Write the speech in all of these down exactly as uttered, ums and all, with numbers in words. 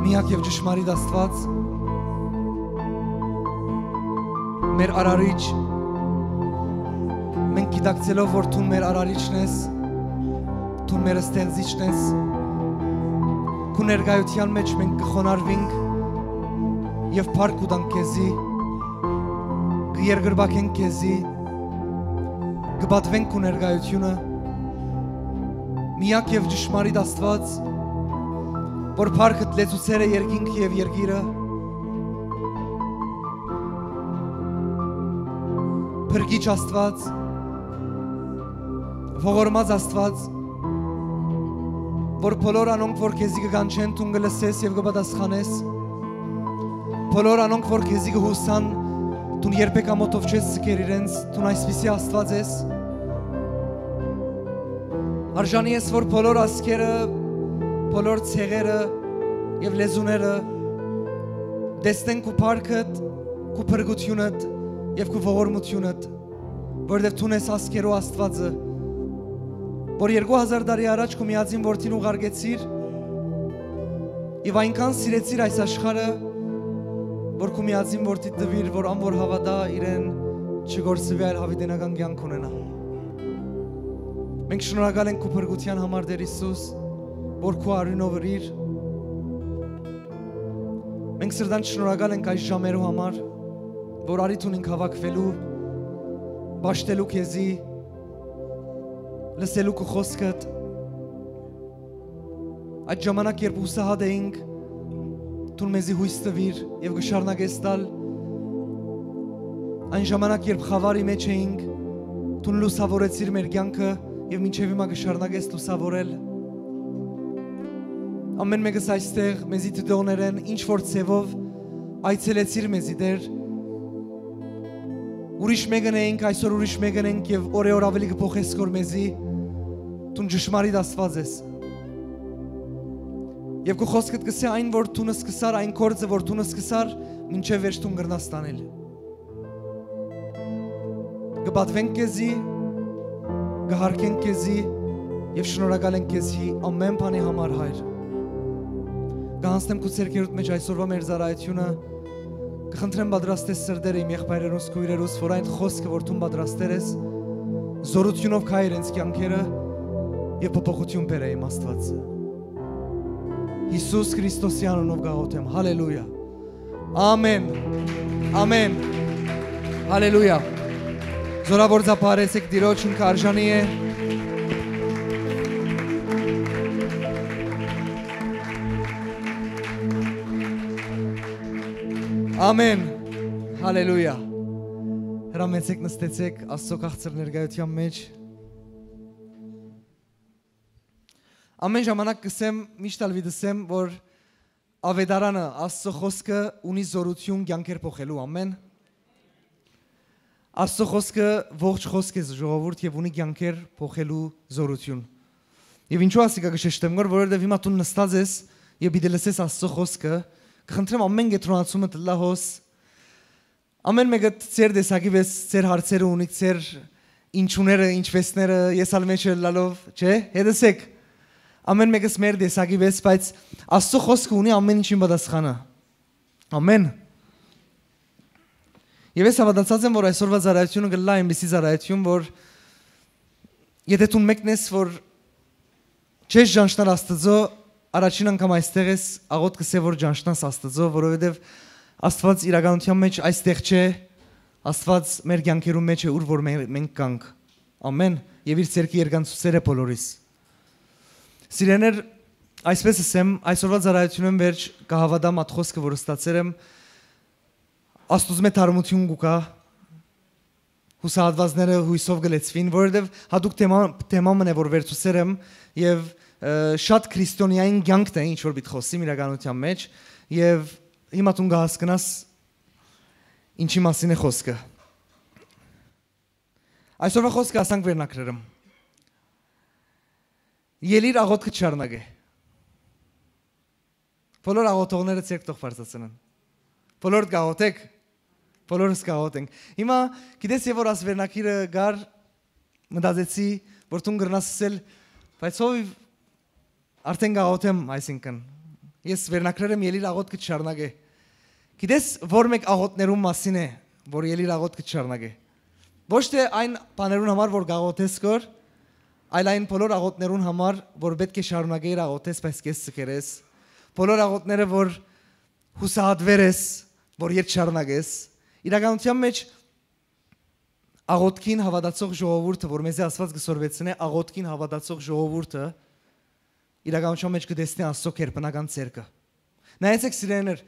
Միակ եւ ճշմարիտ Աստուած, մեր Արարիչ, մենք գիտակցելով, որ դուն մեր Արարիչն ես, դուն մեր Ստեղծիչն ես, քու ներկայութեան մէջ մենք կը խոնարհուինք եւ փառք կու տանք քեզի, կը երկրպագենք քեզի, կը պատուենք քու ներկայութիւնը, միակ եւ ճշմարիտ Աստուած, որ փառքդ լեցուցեր է երկինքը եւ երկիրը, փրկիչ Աստուած, ողորմած Աստուած, որ բոլոր անոնք, որ քեզի կը կանչեն, դուն կը լսես եւ կը պատասխանես, բոլոր անոնք, որ քեզի կը յուսան, դուն երբեք ամօթով չես ձգեր իրենց, դուն այսպիսի Աստուած ես, արժանի ես, որ բոլոր ազգերը, բոլոր ցեղերը եւ լեզուները տեսնեն քու փառքդ, քու փրկութիւնդ եւ քու ողորմութիւնդ, որովհետեւ դուն ես ազգերու Աստուածը, որ երկու հազար տարի առաջ քու միածին որդին ուղարկեցիր եւ այնքան սիրեցիր այս աշխարհը, որ քու միածին որդիդ տուիր, որ ան որ հաւատայ, իրեն չկորսուի, այլ յաւիտենական կեանք ունենայ։ Մենք շնորհակալ ենք քու փրկութեան համար, Տէր Յիսուս, որ քու արիւնով ըրիր։ Մենք սրտան շնորհակալ ենք այս ժամերու համար, որ արիդ ունինք հաւաքուելու, պաշտելու քեզի, լսելու քու խօսքդ։ Այդ ժամանակ, երբ յուսահատ էինք, դուն մեզի յոյս տուիր եւ կը շարունակես տալ։ Այն ժամանակ, երբ խաւարի մէջ էինք, դուն լուսաւորեցիր մեր կեանքը եւ մինչեւ հիմա կը շարունակես լուսաւորել։ Ամէն մէկս այստեղ մեզի դիտողներէն ինչ որ ձեւով այցելեցիր մեզի, Տէր, ուրիշ մէկն էինք, այսօր ուրիշ մէկն ենք եւ օրէ օր աւելի կը փոխես քոր մեզի, դուն ճշմարիտ Աստուած ես։ Եւ քու խօսքդ կ'ըսէ այն, որ դուն սկսար, այն գործը, որ դուն սկսար, մինչեւ վերջ դուն կրնաս տանել։ Կը պատուենք քեզի, կը յարգենք քեզի եւ շնորհակալ ենք քեզի ամէն բանի համար, Հայր։ Կհանձնեմ քու ձեռքերուդ մէջ այսօրվա մեր ծառայութիւնը, կը խնդրեմ պատրաստես սրտերը իմ եղբայրերուս, քոյրերուս, որ այն խօսքը, որ դուն պատրաստեր ես, զօրութիւնով գայ իրենց կեանքերը եւ փոփոխութիւն բերէ, իմ Աստուած։ Յիսուս Քրիստոսի անունով կ'աղօթեմ։ Հալելույա։ Ամէն։ Ամէն։ Հալելույա։ Զօրաւոր ծափարեցեք Տիրոջ, ինքը արժանի է։ Ամէն։ Հալելույա։ Հրամեցեք, նստեցեք Աստծո քաղցր ներկայութեան մէջ։ Ամէն ժամանակ կ'ըսեմ, միշտ ալ պիտի ըսեմ, որ Աւետարանը, Աստծո խօսքը ունի զօրութիւն կեանքեր փոխելու, ամէն։ Աստծո խօսքը ողջ խօսք է, ժողովուրդ, եւ ունի կեանքեր փոխելու զօրութիւն։ Եւ ինչու ասիկա կը շեշտեմ, որ, որովհետեւ հիմա դուն նստած ես եւ պիտի լսես Աստծո խօսքը, կը խնդրեմ ամէն կեդրոնացումը ըլլայ հոս, ամէն մէկը ձեր տեսակի վեր, ձեր հարցերը ունիք, ձեր ինչուները, ինչպեսները, ես ալ մէջը լալով, չէ՞, հետս եք։ Ամէն մէկս մեր տեսակի վեր, բայց Աստծո խօսքը ունի ամէն ինչին պատասխանը։ Ամէն։ Եւ ես հաւատացած եմ, որ այսօրվա ծառայութիւնը կ'ըլլայ այնպիսի ծառայութիւն, որ եթե դուն մեկն ես, որ չես ճանչնար Աստծո, առաջին անգամ այստեղ ես, աղօթ կ'ըսեմ, որ ճանչնաս Աստծո, որովհետեւ Աստուած իրականութեան մէջ այստեղ չէ, Աստուած մեր կեանքերուն մէջ է, ուր որ մե-, մենք կանք։ Ամէն։ Եւ իր ձեռքը երկանցուցեր է բոլորիս։ Սիրեներ, այսպես ըսեմ, այսօրվա ծառայութիւնէն վերջ կը հաւատամ այդ խօսքը, որ ստացեր եմ, Աստուծմէ թարմութիւն կու գայ, յուսահատուածները յոյսով կը լեցուին, որովհետեւ յատուկ թեմա, թեմա մըն է, որ վերցուցեր եմ, եւ, ը, շատ քրիստոնեային կեանքն է, ինչ որ պիտի խօսիմ իրականութեան մէջ, եւ հիմա դուն կը հասկնաս ինչի մասին է խօսքը։ Այսօրվա խօսքը ասանք վերնակրերում։ Ելի աղօթքը չառնակ է։ Բոլոր աղօթողները ձեռք թող բարձրացնեն։ Բոլորդ կաղօթեք, բոլորս կաղօթենք։ Հիմա գիտես, եւ որ աս վերնակիրը գար, մտածեցի, որ դուն կրնաս ասել, բայց ով արդեն կաղօթեմ, այսինքն, Ես վերնագրեր եմ ելիր աղոթքը չշարունակե։ Գիտես, որ մեկ աղոթներուն մասին է, որ ելիր աղոթքը չշարունակե։ Ոչ թե այն բաներուն համար, որ կաղոթես կոր, այլ այն բոլոր աղոթներուն համար, որ պետք է շարունակեիր աղոթես, բայց կես չկերես։ Բոլոր աղոթները, որ հուսահատվեր ես, որ ետ շարունակես։ Իրականության մեջ աղոթքին հաւատացող ժողովուրդը, որ մեզի Աստուած կը սորվեցնէ, աղոթքին հաւատացող ժողովուրդը իրականության մեջ կը տեսնէ Աստծո քերբնական ցերկը։ Նայեցեք, սիրելիներ,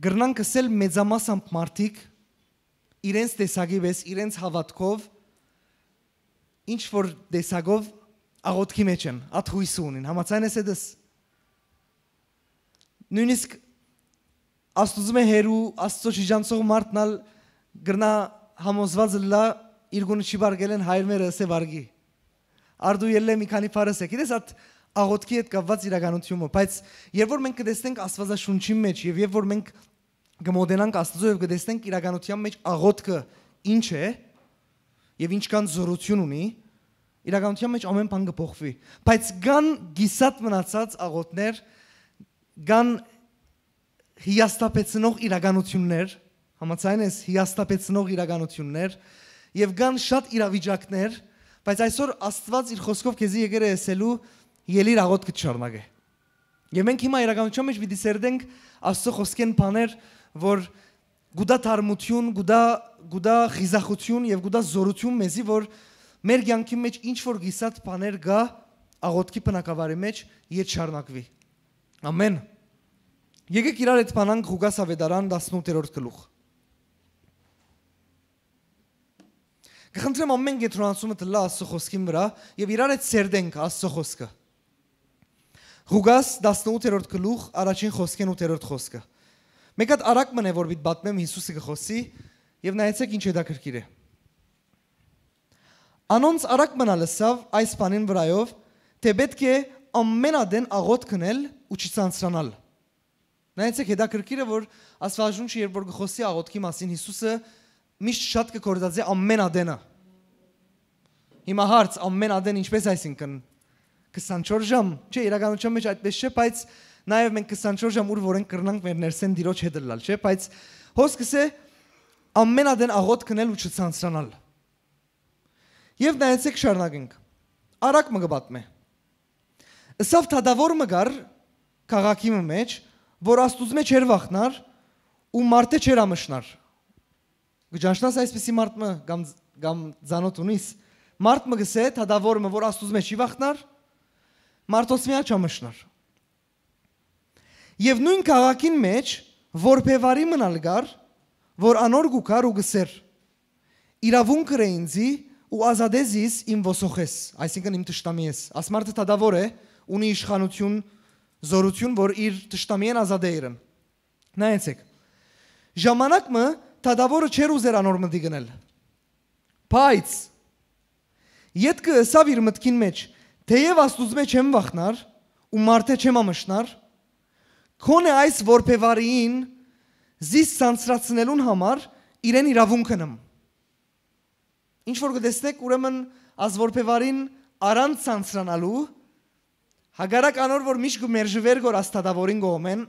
կրնանք ըսել մեծամասամբ մարդիկ իրենց տեսակի պէս, իրենց հաւատքով, ինչ որ տեսակով աղոթքի մեջ են, ատ յոյսը ունին, համաձայն ես էդս։ Նոյնիսկ Աստուծմէ հեռու, Աստծո շիժանցող մարդն ալ կրնայ համոզված ըլլայ, իր գունը չի բարգել են, հայր մերը ըսե վարգի։ Արդու ելլէ մի քանի փարս է։ Գիտես, ատ աղոթքի հետ կապված իրականությունը, բայց երբ որ մենք կտեսնենք Աստուածաշունչին մեջ եւ երբ որ մենք կմոտենանք Աստծո եւ կտեսնենք իրականության մեջ աղոթքը ինչ է եւ ինչքան զորություն ունի, իրականության մեջ ամեն բան կփոխվի։ Բայց կան կիսատ մնացած աղոթներ, կան հիասթափեցնող իրականություններ, համաձայն ես, հիասթափեցնող իրականություններ, եւ կան շատ իրավիճակներ, բայց այսօր Աստուած իր խոսքով քեզի եկեր է ըսելու, ելիր աղոթքը չշարունակե։ Եւ մենք հիմա իրականության մեջ պիտի սերտենք Աստծո խոսքեն բաներ, որ գուտա թարմություն, գուտա, գուտա խիզախություն եւ գուտա զորություն մեզի, որ մեր կյանքի մեջ ինչ որ կիսատ բաներ կա աղոթքի բնակավարի մեջ, ետ շարունակվի։ Ամեն։ Եկեք իրար հետ բանանք Ղուկաս Ավետարան տասնութերորդ գլուխ։ Կխնդրեմ ամեն կեդրոնացումը տլա Աստծո խոսքին վրա եւ իրար հետ սերտենք Աստծո խոսքը։ Ղուկաս տասնութերորդ գլուխ, առաջին խոսքեն ութերորդ խոսքը։ Մեկ հատ արագ մնե, որ պիտի պատմեմ Յիսուսը կը խոսի, եւ նայեցեք ինչ հետաքրքիր է։ Անոնց արագ մնալ ըսաւ այս բանին վրայով, թէ պետք է ամենատեն աղոթ գնել ու չցանցրանալ։ Նայեցեք, հետաքրքիր է, որ Աստուածաշունչը, երբ որ կը խոսի աղոթքի մասին, Յիսուսը միշտ շատ կը գործածէ ամենատենը։ Հիմա հարց, ամենատեն ինչպես, այսինքն, քսանչորս ժամ, չէ, իրականության մեջ այդպես չէ, բայց նաեւ մենք քսանչորս ժամ ուր որ ենք կրնանք մեր ներսեն Տիրոջ հետ ըլլալ, չէ, բայց հոս կսե ամենատեն աղոթ գնել ու չցանցրանալ։ Եւ նայեցեք, շարունակենք։ Արագ մը կը պատմէ։ Ըսաւ թադաւոր մը կար քաղաքի մը մեջ, որ Աստուծմէ չէր վախնար ու մարդը չէր ամշնար։ Կը ճանչնաս այսպիսի մարդ մը կամ, կամ ծանոթ ունիս։ Մարդ մը կսե թադաւոր մը, որ Աստուծմէ չի վախնար, մարդոց միա չամշնար։ Եւ նոյն քաղաքին մեջ որբեվարի մնալ կար, որ անոր կու գար ու կսեր. «Իրաւունք կրէ ինձի ու ազատէ զիս իմ ոսոխէս», այսինքն իմ թշնամիէս։ Աս մարդը թադաւոր է, ունի իշխանություն, զորություն, որ իր թշնամիեն ազատէ իրեն։ Նայեցեք, ժամանակ մը թադաւորը չէր ուզեր անոր մտի գնել։ Բայց ետքը ըսաւ իր մտքին մեջ. «Թեեւ Աստուծմէ չեմ վախնար ու մարդէ չեմ ամշնար, քոնէ այս որբեվարին զիս սանցրացնելուն համար իրեն իրաւունք ընեմ»։ Ինչ որ կտեսնեք, ուրեմն աս որբեվարին առանց սանցրանալու, հակառակ անոր, որ միշտ կը մերժուէր գոր աս թադաւորին կողմէն,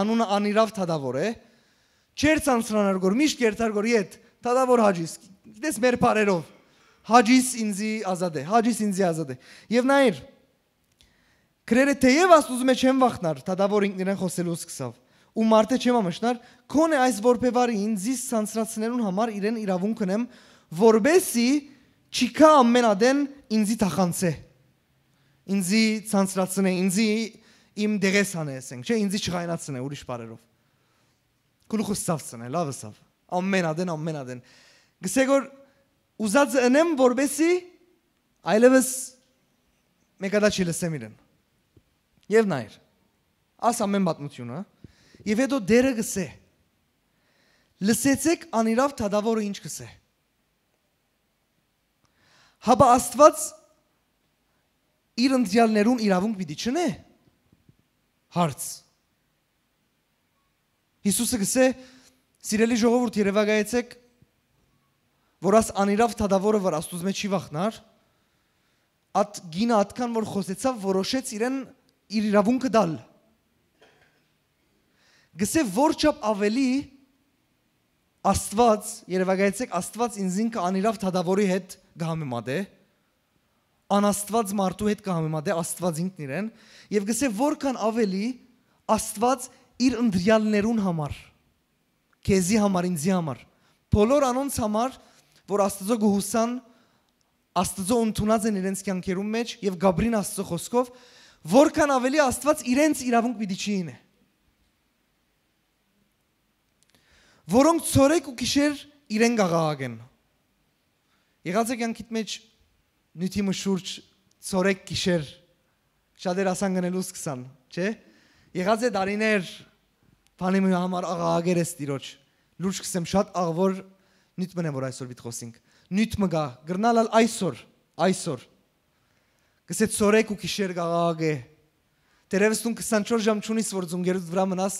անունը անիրաւ թադաւոր է, չէր սանցրանար գոր, միշտ կերթար գոր ետ, թադաւոր Հաճիս, գիտես մեր բարերով, Հաճիս ինձի ազատ է, Հաճիս ինձի ազատ է։ Եւ նայիր, գրերը թեեւ Աստուծմէ չեմ վախնար, թադաւոր ինքն իրեն խոսելու սկսավ, ու մարդը չեմ ամշնար, քոնէ այս որբեվարին զիս սանցրացնելուն համար իրեն իրաւունք ընեմ, որպեսի չի գա ամենատեն ինձի թախանցե, ինձի ցանցրացնե, ինձի իմ դեղես հանե, ասենք, չէ, ինձի չղայնացնե, ուրիշ բարերով։ Գլուխս ցաυցնե, լավ ըսավ, ամենատեն, ամենատեն։ Գսե գոր ուզածը ընեմ, որպեսի այլևս մեկ ադա չի լսեմ իրեն։ Եվ նայր, աս ամեն պատմությունը, և հետո դերը գսե. «Լսեցեք անիրավ թադավորը ինչ գսե»։ Հապա Աստված իր ընտրյալներուն իրավունք պիտի չնե։ Հարց. Հիսուսը գսե. «Սիրելի ժողովուրդ, երևակայեցեք, որ աս անիրավ թադավորը, որ Աստուծմէ չի վախնար, ատ գինը ատքան որ խոսեցավ, որոշեց իրեն իր իրաւունքը տալ։ Գսե որ չափ աւելի Աստուած, երեւակայեցէք, Աստուած ինքզինքը անիրաւ դատաւորի հետ կը համեմատէ, անաստուած մարդու հետ կը համեմատէ, Աստուած ինքն իրեն, եւ գսե որքան աւելի Աստուած իր ընտրեալներուն համար, քեզի համար, ինձի համար, բոլոր անոնց համար, որ Աստուծոյ կը յուսան, Աստուծոյ ընդունած են իրենց կեանքերուն մէջ եւ կապրին Աստուծոյ խօսքով, որքան աւելի Աստուած իրենց իրաւունք պիտի չի ինէ, որոնք ցորեկ ու գիշեր իրեն կ'աղաղակեն։ Եղած է կեանքիդ մէջ նիւթի մը շուրջ, ցորեկ գիշեր, շատեր ասան կ'ընեն, լուս կ'ըսեն, չէ՞։ Եղած է տարիներ, բանի մը համար աղաղակեր ես Տիրոջ։ Լուրջ կ'ըսեմ, շատ աղ-, որ նիւթ մը է, որ այսօր պիտի խօսենք։ Նիւթ մը կայ, կրնալ ալ այսօր, այսօր։ Կ'ըսէ, ցորեկ ու գիշեր կ'աղաղակէ։ Թերեւս դուն քսանչորս ժամ չունիս, որ ծունկերուդ վրայ մնաս,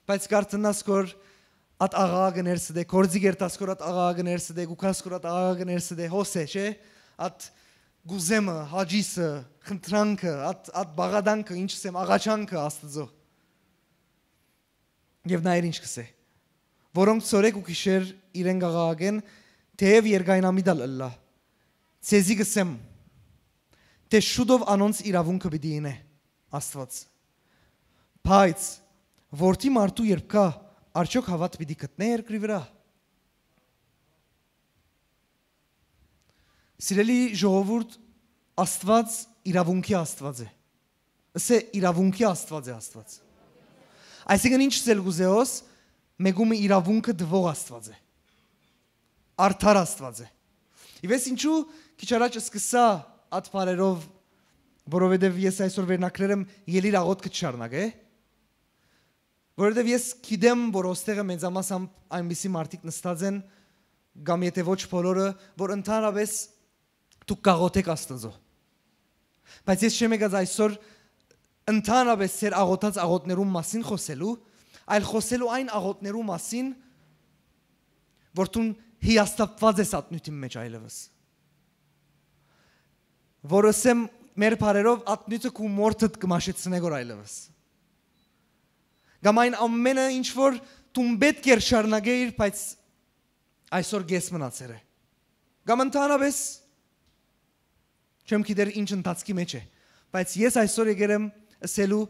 բայց կարթննաս, որ ատ աղաղակը ներսդ է, գործի կ'երթաս, որ ատ աղաղակը ներսդ է, կու գաս, որ ատ աղաղակը ներսդ է, հոս է, չէ՞։ Ատ կուզեմը, հաճիսը, խնդրանքը, ատ, ատ բաղատանքը, ինչ ասեմ, աղաչանքը Աստուծոյ։ Եւ նայեր ինչ կ'ըսէ. որոնք ցորեկ ու գիշեր իրեն կ'աղաղակեն, թէեւ երկայնամիտ ալ ըլլայ, ձեզի կ'ըսեմ, թէ շուտով անոնց իրաւունքը պիտի ինէ Աստուած։ Բայց որդի մարդու երբ գայ, արդյոք հաւատ պիտի գտնէ երկրի վրայ։ Սիրելի ժողովուրդ, Աստուած իրաւունքի Աստուած է։ Ասէ, իրաւունքի Աստուած է Աստուած։ Այսինքն, ինչ ըսել կ'ուզէ հոս, մէկու մը իրաւունքը տուող Աստուած է։ Արդար Աստուած է։ Եվ ես ինչու քիչ առաջ սկսա ատ բառերով, որովհետև ես այսօր վերնագրեր եմ, «Ելի՛ր, աղօթքը չշարունակէ», որովհետև ես գիտեմ, որ ոստեղը մեծամասամբ այնպիսի մարդիկ նստած են, կամ եթե ոչ բոլորը, որ ընդհանրապես դուք կաղոթեք Աստծո։ Բայց ես չեմ եկած այսօր ընդհանրապես ձեր աղոթած աղոթներուն մասին խօսելու, այլ խօսելու այն աղոթներու մասին, որ դուն հիասթափված ես ատնութին մեջ այլևս։ Որ ըսեմ մեր բառերով, ատնութը քու մորթդ կը մաշեցնէ գոր այլևս։ Կամ այն ամենը, ինչ որ դուն պետք էր շարունակեիր, բայց այսօր կես մնացեր է։ Կամ ընդհանրապես, չեմ գիտեր ինչ ընթացքի մեջ է, բայց ես այսօր եկեր եմ ըսելու,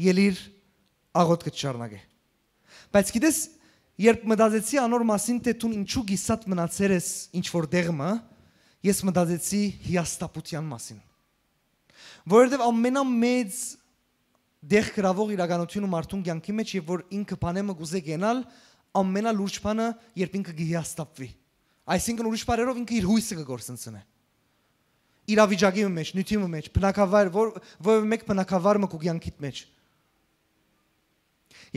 ելի՛ր, աղոթքը չշարունակէ։ Բայց գիտես, երբ մտածեցի անոր մասին, թէ դուն ինչու կիսատ մնացեր ես ինչ որ տեղ մը, ես մտածեցի հիասթափութեան մասին։ Որովհետև ամենամեծ տեղ գրաւող իրականությունը մարդուն կեանքի մեջ, եւ որ ինքը բանէ մը կուզէ կենալ, ամենալուրջ բանը, երբ ինքը կը հիասթափուի։ Այսինքն, ուրիշ բառերով, ինքը իր յոյսը կը կորսնցնէ։ Իրավիճակի մը մեջ, նիւթի մը մեջ, բնակավայր, որ, որեւէ մէկ բնակավար մը քու կեանքիդ մեջ։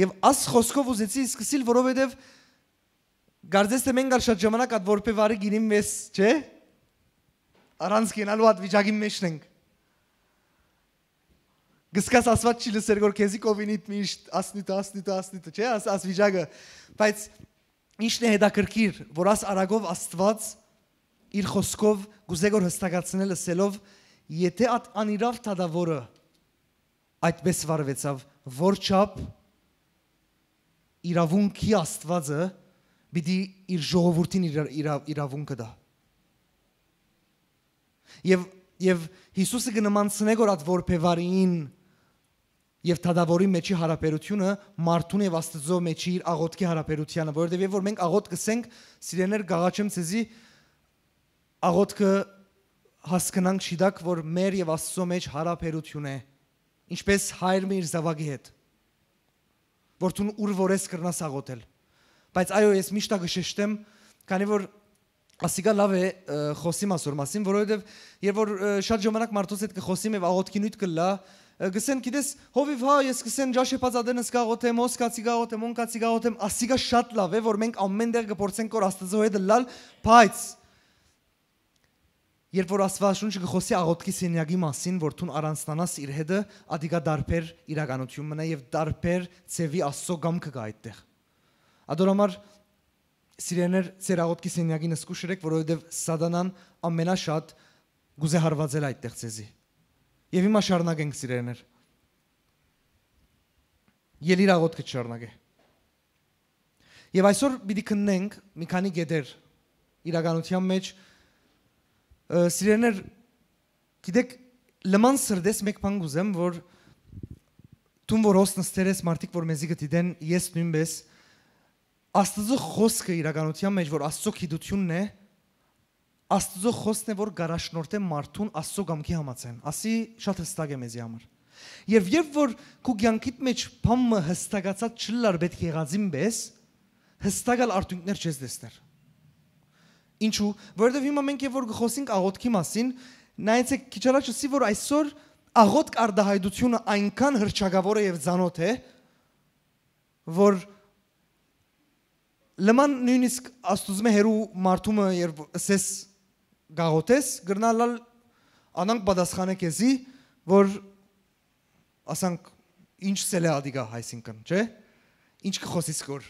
Եւ աս խօսքով ուզեցի սկսիլ, որովհետեւ կարծես թէ մենք ալ շատ ժամանակ ատ որբեվարի գինին մեզ, չէ՞։ Առանց կենալու ատ վիճակին մեջ ենք։ Գսկաս Աստուած չի լսեր, որ քեզի կովինիդ միշտ, ասնիտը, ասնիտը, ասնիտը, չէ՞, աս, աս վիճակը։ Բայց ինչն է հետաքրքիր, որ աս արագով Աստուած իր խօսքով կուզե որ հստակացնել ըսելով, եթե ատ անիրաւ թադաւորը այդպես վարվեցաւ, որ չափ իրաւունքի Աստուածը պիտի իր ժողովուրդին իր, իրա-, իրաւունքը տայ։ Եւ, եւ Յիսուսը կը նմանցնէ գոր ատ որբեվարին եւ թադաւորի մեջի յարաբերությունը մարդուն եւ Աստծո մեջի իր աղոթքի յարաբերությանը, որովհետեւ երբ որ մենք աղոթք կսենք, սիրեներ, կաղաչեմ ցեզի, աղոթքը հասկնանք, շիտակ, որ մեր եւ Աստծո մեջ յարաբերություն է, ինչպես հայր մը իր զաւակի հետ, որ դուն ուր որ ես կրնաս աղոթել։ Բայց այո, ես միշտ ա կը շեշտեմ, քանի որ ասիկա լաւ է, ը, խօսիմ ասոր մասին, որովհետեւ երբ որ, ը, շատ ժամանակ մարդոց հետ կը խօսիմ եւ աղոթքի նիւթ կլլայ, ը, կսեն, գիտես, հովիվ հա, ես կսեն, ջաշ է բաց ատեն սկա աղոթեմ, հոս կացի կաղոթեմ, հոն կացի կաղոթեմ, ասիկա շատ լաւ է, որ մենք ամեն տեղ կփորձենք որ Աստծո հետ լալ, բայց երբ որ Աստվածաշունչը կը խօսի աղոթքի սենյակի մասին, որ դուն առանձնանաս իր հետը, ադիկա տարբեր իրականություն մնա եւ տարբեր ձևի Աստծո կամքը կա այդտեղ։ Ադոր համար, սիրեներ, ձեր աղոթքի սենյակին զգուշ ըրեք, որովհետեւ սատանան ամենաշատ կուզե հարվածել այդտեղ ձեզի։ Եւ հիմա շարունակենք, սիրեներ։ Ելիր աղոթքը չշարունակե։ Եւ այսօր պիտի քննենք մի քանի կետեր իրականության մեջ։ Ը, սիրելիներ, գիտեք, լման սրտես մէկ բան կ'ուզեմ, որ դուն որ հոս նստեր ես, մարդիկ որ մեզի կը դիտեն, ես նոյնպէս, Աստուծոյ խօսքը իրականության մեջ, որ Աստուծոյ գիտութիւնն է, Աստուծոյ խօսքն է, որ կ'առաջնորդէ մարդուն Աստուծոյ կամքի համաձայն։ Ասի շատ յստակ է մեզի համար։ Եւ երբ որ քու կեանքիդ մեջ բան մը յստակացած չըլլար պէտք եղածին պէս, յստակ ալ արդիւնքներ չես տեսներ։ Ինչու՞, որովհետեւ հիմա մենք երբ որ կը խօսենք աղոթքի մասին, նայեցէք, քիչ առաջ ըսի, որ այսօր աղոթք արտայայտութիւնը այնքան հռչակաւոր է եւ ծանօթ է, որ լման նոյնիսկ Աստուծմէ հեռու մարդու մը երբ ըսես կ'աղոթես, կրնայ ըլլալ անանկ պատասխանը քեզի, որ ասանք, ինչ սել է ատիկա, այսինքն, չէ՞, ինչ կը խօսիս, որ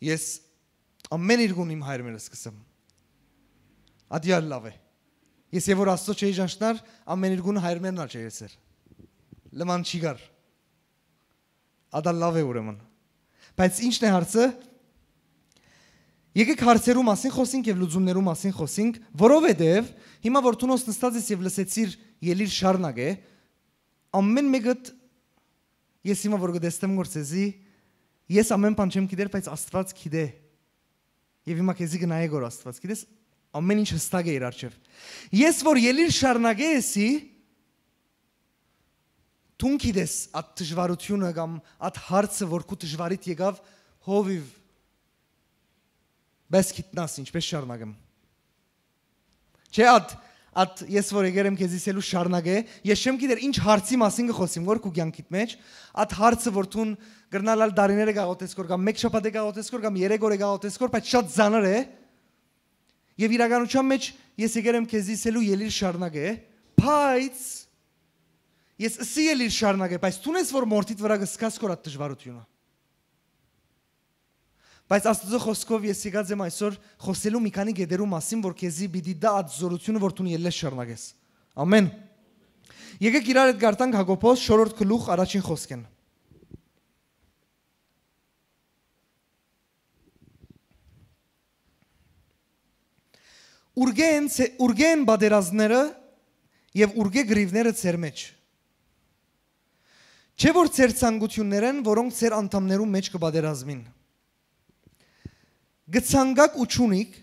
ես ամէն իրկուն իմ հայրմէրս կ'ըսեմ։ Ատի ալ լաւ է։ Ես երբ որ Աստուծոյ չէի ճանչնար, ամէն իրկուն հայրմէրն ալ չէ ըսեր։ Լման չի գար։ Ատա լաւ է, ուրեմն։ Բայց ի՞նչն է հարցը։ Եկեք հարցերու մասին խօսենք եւ լուծումներու մասին խօսենք, որովհետեւ հիմա որ դուն հոս նստած ես եւ լսեցիր, ելիր շարունակե, ամէն մէկդ, ես հիմա որ կը տեսնեմ, որ ձեզի, ես ամէն բան չեմ գիտեր, բայց Աստուած գիտէ։ Եւ հիմա քեզի կը նայէ, որ Աստուած գիտես, ամէն ինչ յստակ է իր առջեւ։ Ես որ ելիր շարունակե եսի, դուն գիտես այդ դժվարութիւնը կամ այդ հարցը, որ քու դժվարիդ եկաւ, հովիւ, բայց գիտնաս ինչպէս շարունակեմ։ Չէ, այդ, այդ ես որ եկեր եմ քեզի սելու շարունակե, ես չեմ գիտեր ինչ հարցի մասին կը խոսիմ, որ քու կեանքիդ մեջ, այդ հարցը, որ դուն կրնալ ալ տարիները կաղոթես կոր, կամ մեկ շաբաթ է կաղոթես կոր, կամ երեք օր է կաղոթես կոր, բայց շատ ծանր է։ Եւ իրականության մեջ ես եկեր եմ քեզի սելու ելիր շարունակե, բայց ես ըսի ելիր շարունակե, բայց դուն ես որ մորթիդ վրա կսկաս կոր այդ դժվարութիւնը։ Բայց Աստուծոյ խօսքով ես եկած եմ այսօր խօսելու մի քանի կետերու մասին, որ քեզի պիտի տայ այդ զօրութիւնը, որ դուն ելլես շարունակես։ Ամէն։ Եկեք իրար հետ կարդանք Յակոբոս, չորրորդ գլուխ, առաջին խօսքէն։ Ուրկէ՞ են ցե-, ուրկէ՞ են պատերազմները եւ ուրկէ՞ կռիւները ձեր մէջ։ Չէ՞ որ ձեր ցանկութիւններէն, որոնք ձեր անդամներուն մէջ կը պատերազմին։ Կը ցանկաք ու չունիք,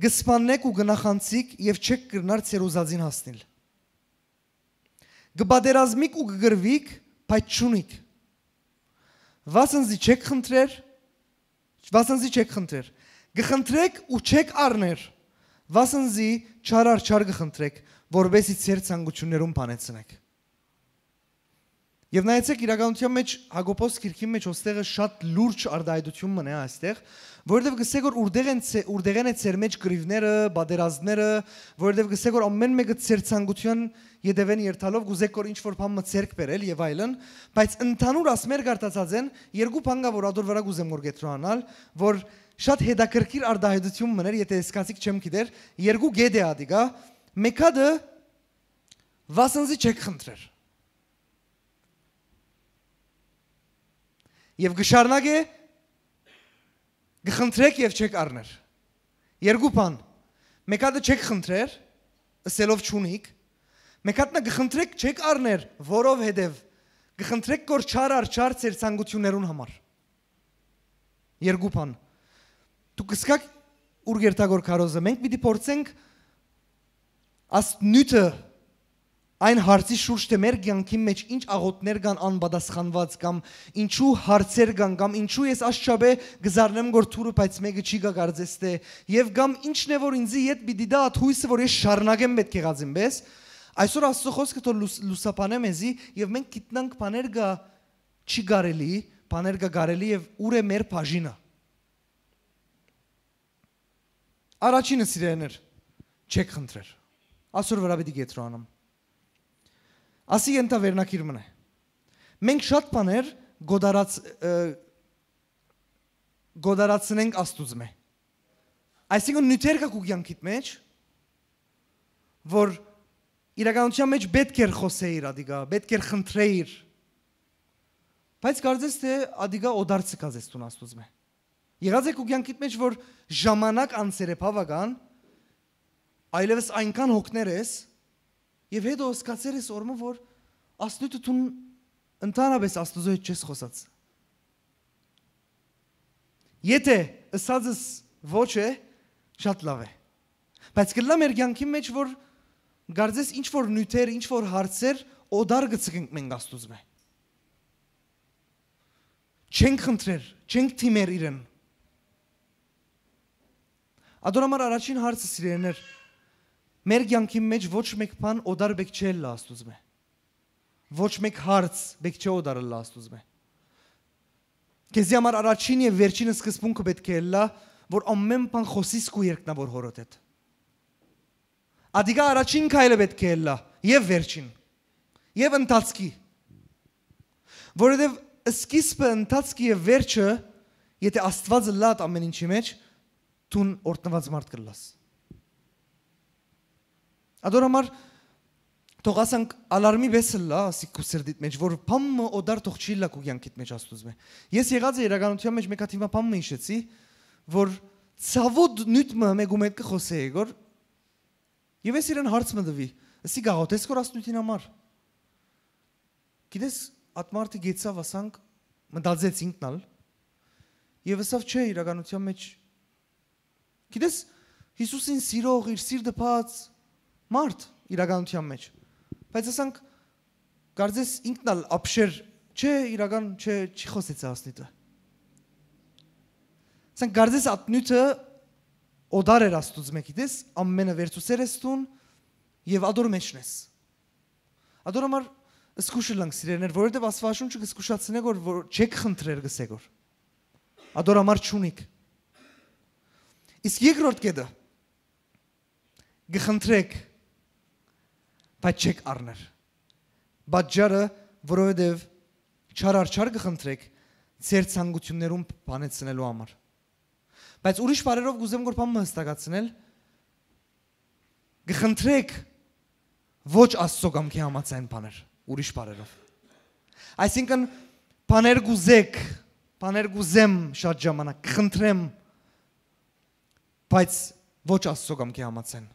կը սպաննէք ու կը նախանցիք եւ չէք կրնար ձեր ուզածին հասնիլ։ Կը պատերազմիք ու կը կռուիք, բայց չունիք։ Վասն զի չեք խնդրեր, վասն զի չեք խնդրեր։ Կը խնդրեք ու չեք առներ, վասն զի չար առ չար կը խնդրեք, որպեսզի ձեր ցանկութիւններուն բանեցնեք։ Եւ նայեցեք, իրականության մեջ Յակոբոս գիրքին մեջ ոստեղը շատ լուրջ արտահայտություն մնա այստեղ, որովհետեւ կսե որ ուրդեղ են ցե-, ուրդեղեն է ձեր մեջ կռիվները, պատերազմները, որովհետեւ կսե որ ամեն մեկը ձեր ցանկության ետևեն երթալով կուզեք որ ինչ որ բան մը ձեռք բերել եւ այլն, բայց ընդհանուր ասմեր կարտացած են երկու բան կա, որ ադոր վրա կուզեմ որ կետրոնանալ, որ շատ հետաքրքիր արտահայտություն մներ, եթե սկացիկ չեմ գիտեր, երկու գետ է ադիկա, մեկ հատը վասն զի չեք խնդրեր։ Եւ կշարունակե, կխնդրեք եւ չեք առներ։ Երկու բան, մեկ հատը չեք խնդրեր, ըսելով չունիք, մեկ հատնը կխնդրեք չեք առներ, որովհետեւ կխնդրեք կոր չար առ չար ձեր ցանկություններուն համար։ Երկու բան։ Դուք կսկաք ուր գերտագոր քարոզը, մենք պիտի փորձենք աստ նյութը այն հարցի շուրջ, թե մեր կեանքին մեջ ինչ աղոթներ կան անպատասխանված կամ ինչու հարցեր կան կամ ինչու ես աշճաբե կզարնեմ գոր թուրը, բայց մեկը չի գա կարծես թե, եւ կամ ինչն է որ ինձի յետ պիտի դա այդ հույսը, որ ես շարունակեմ պետք եղածին պես, այսօր Աստծո խոսքը թող լուս-, լուսաբանե մեզի եւ մենք գիտնանք բաներ կա չի կարելի, բաներ կա կարելի եւ ուր է մեր բաժինը։ Առաջինը, սիրելիներ, չեք խնդրեր։ Ասոր վրա պիտի կետրոնանամ։ Ասի ենթա վերնակիր մնե։ Մենք շատ բաներ գոդարած-, ը, գոդարացնենք Աստուծմէ։ Այսինքն նյութեր կա քու կեանքիդ մեջ, որ իրականության մեջ պետք էր խոսեիր ադիկա, պետք էր խնդրեիր, Բայց կարծես թէ ատիկա օտար ցկած ես դուն Աստուծմէ։ Եղած է քու կեանքիդ մէջ, որ ժամանակ անցեր է բաւական, այլեւս այնքան հոգներ ես, եւ հետո զգացեր ես օրմը, որ Աստուծո դուն ընդհանրապես Աստուծո հետ չես խօսած։ Եթէ ըսածս ոչ է, շատ լաւ է։ Բայց կլա մեր կեանքի մէջ, որ կարծես ինչ որ նիւթեր, ինչ որ հարցեր օտար կը ցկենք մենք Աստուծմէ։ Չենք խնդրեր, չենք դիմեր իրեն։ Ատոր համար առաջին հարցը, սիրելիներ, մեր կեանքի մէջ ոչ մեկ բան օտար պէք չէ ըլլայ Աստուծմէ։ Ոչ մեկ հարց պէք չէ օտար ըլլայ Աստուծմէ։ Քեզի համար առաջին եւ վերջին սկզբունքը պէտք է ըլլայ, որ ամէն բան խօսիս քու երկնաւոր Հօրդ հետ։ Ատիկա առաջին քայլը պէտք է ըլլայ, եւ վերջին, եւ ընթացքի։ Որովհետեւ սկիզբը, ընթացքը եւ վերջը, եթէ Աստուած ըլլայ այդ ամէն ինչի մէջ, դուն օրհնուած մարդ կ'ըլլաս։ Ատոր համար թող ասանք ալարմի պէս ըլլայ, ասիկ քու սրտիդ մէջ, որ բան մը օտար թող չի ըլլայ քու կեանքիդ մէջ Աստուծմէ։ Ես եղած է իրականության մէջ, մէկ հատ հիմա բան մը յիշեցի, որ ցաւոտ նիւթ մը մէկու մէտ կը խօսէ, Եգոր, եւ ես իրեն հարց մը տուի, ըսի, գաղութ ես կոր Աստուծին համար։ Գիտես, այդ մարդը գեցաւ, ասանք, մտածեց ինքն ալ, եւ ըսաւ, չէ, իրականության մէջ, գիտես, Յիսուսին սիրող, իր սիրտը բաց մարդ իրականության մէջ, բայց ասանք, կարծես ինքն ալ ապշեր, չէ, իրական, չէ, չի խօսեցի Աստուծը։ Ասանք, կարծես այդ նիւթը օտար էր Աստուծմէ, գիտես, ամէնը վերցուցեր ես դուն եւ ատոր մէջն ես։ Ատոր համար զգուշ ըլլանք, սիրելիներ, որովհետեւ Աստուածաշունչը կը զգուշացնէ, որ, որ չեք խնդրեր, կ'ըսէ, որ ատոր համար չունիք։ Իսկ երկրորդ կետը, կը խնդրեք, բայց չեք առներ։ Պատճառը, որովհետեւ չար առ չար կը խնդրեք ձեր ցանկութիւններուն բանեցնելու համար։ Բայց ուրիշ բառերով կ'ուզեմ որ բան մը հստակացնել, կը խնդրեք ոչ Աստծո կամքի համաձայն բաներ, ուրիշ բառերով։ Այսինքն, բաներ կ'ուզեք, բաներ կ'ուզեմ շատ ժամանակ, կը խնդրեմ, բայց ոչ Աստծո կամքի համաձայն։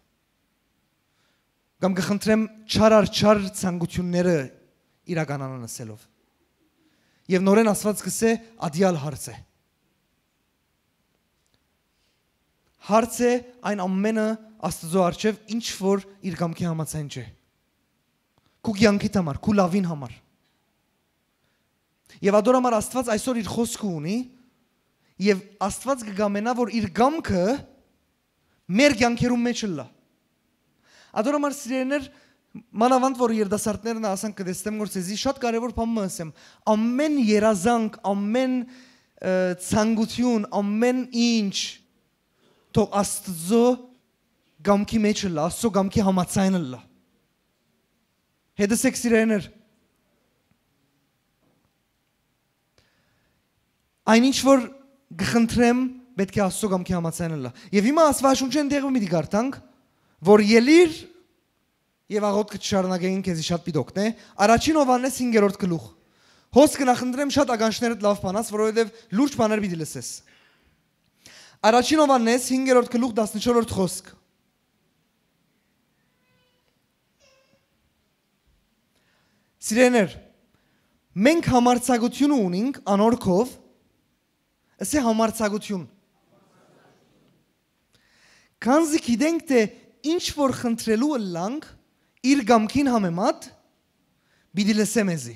Կամ կը խնդրեմ չար առ չար ցանկութիւնները իրականանան ըսելով։ Եւ նորէն Աստուած կ'ըսէ, ադիալ հարց է։ Հարց է այն ամենը Աստուծո առջեւ, ինչ որ իր կամքի համաձայն չէ։ Քու կեանքիդ համար, քու լաւին համար։ Եւ ատոր համար Աստուած այսօր իր խօսքը ունի, եւ Աստուած կը կամենայ որ իր կամքը մեր կեանքերուն մէջ ըլլայ։ Ատոր համար, սիրելիներ, մանաւանդ որ երիտասարդներն ա, ասանք, կը տեսնեմ որ ձեզի շատ կարեւոր բան մը ըսեմ, ամէն երազանք, ամէն, ը, ցանկութիւն, ամէն ինչ, թող Աստուծո կամքի մէջ ըլլայ, Աստուծո կամքի համաձայն ըլլայ։ Հետս եք, սիրելիներ։ Այն ինչ որ կը խնդրեմ, պէտք է Աստուծո կամքի համաձայն ըլլայ։ Եւ հիմա Աստուածաշունչէն տեղ մը պիտի կարդանք, որ ելիր եւ աղօթքը չշարունակեին քեզի շատ պիտի օգնէ։ Առաջին Յովհաննէս հինգերորդ գլուխ։ Հոս կը նախընտրեմ շատ ականջներդ լաւ բանաս, որովհետեւ լուրջ բաներ պիտի լսես։ Առաջին Յովհաննէս հինգերորդ գլուխ, տասնչորրորդ խօսք։ Սիրելիներ, մենք համարձակութիւնը ունինք անոր քով, ըսէ համարձակութիւն։ Քանզի գիտենք թէ ինչ որ խնդրելու ըլլանք իր կամքին համեմատ, պիտի լսէ մեզի։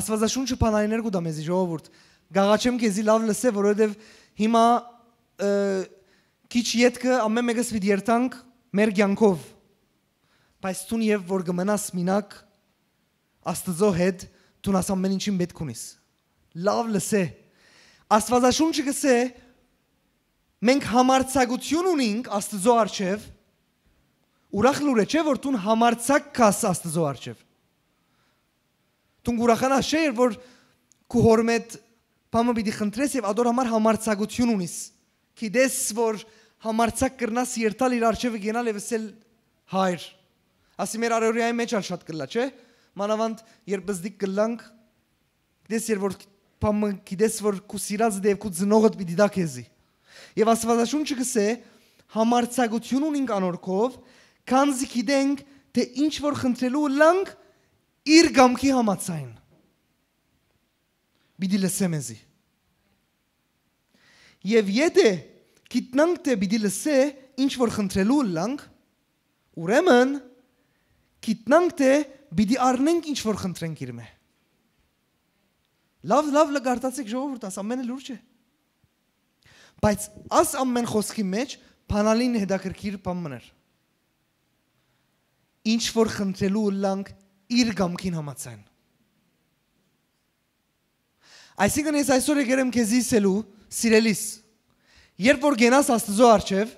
Աստուածաշունչը բանալիներ կու տայ մեզի, ժողովուրդ։ Կ'աղաչեմ քեզի լաւ լսէ, որովհետեւ հիմա, ը, քիչ ետքը ամէն մէկս պիտի երթանք մեր կեանքով, բայց դուն եւ որ կը մնաս մինակ Աստուծո հետ, դուն աս ամէն ինչին պէտք ունիս։ Լաւ լսէ։ Աստուածաշունչը կ'ըսէ, մենք համարձակութիւն ունինք Աստուծո առջեւ, ուրախ լուր է, չէ՞, որ դուն համարձակ կաս Աստուծո առջեւ։ Դուն կ'ուրախանաս, չէ՞, որ քու հօրմէդ բան մը պիտի խնդրես եւ ատոր համար համարձակութիւն ունիս։ Գիտես, որ համարձակ կրնաս երթալ իր առջեւը, գնալ եւ ըսել, «Հայր», ասի, մեր առօրեայի մէջ ալ շատ կլա, չէ՞, Մանաւանդ երբ պզտիկ կ'ըլլանք, գիտես, երբ որ բան մը գիտես, որ քու սիրածդ եւ քու ծնողդ պիտի տայ քեզի։ Եւ Աստուածաշունչը կ'ըսէ, համարձակութիւն ունինք անոր քով, քանզի գիտենք, թէ ինչ որ խնդրելու ըլլանք, իր կամքի համաձայն, պիտի լսէ մեզի։ Եւ եթէ գիտնանք, թէ պիտի լսէ, ինչ որ խնդրելու ըլլանք, ուրեմն գիտնանք, թէ պիտի առնենք, ինչ որ խնդրենք իրմէ։ Լաւ, լաւ, լը կարդացեք, ժողովուրդ, աս ամենը լուրջ է։ Բայց աս ամեն խօսքի մէջ բանալին հետաքրքիր բան մըն էր։ Ինչ որ խնդրելու ըլլանք, իր կամքին համաձայն։ Այսինքն, ես այսօր եկեր եմ քեզի ըսելու, սիրելիս, երբ որ կենաս Աստուծոյ առջեւ,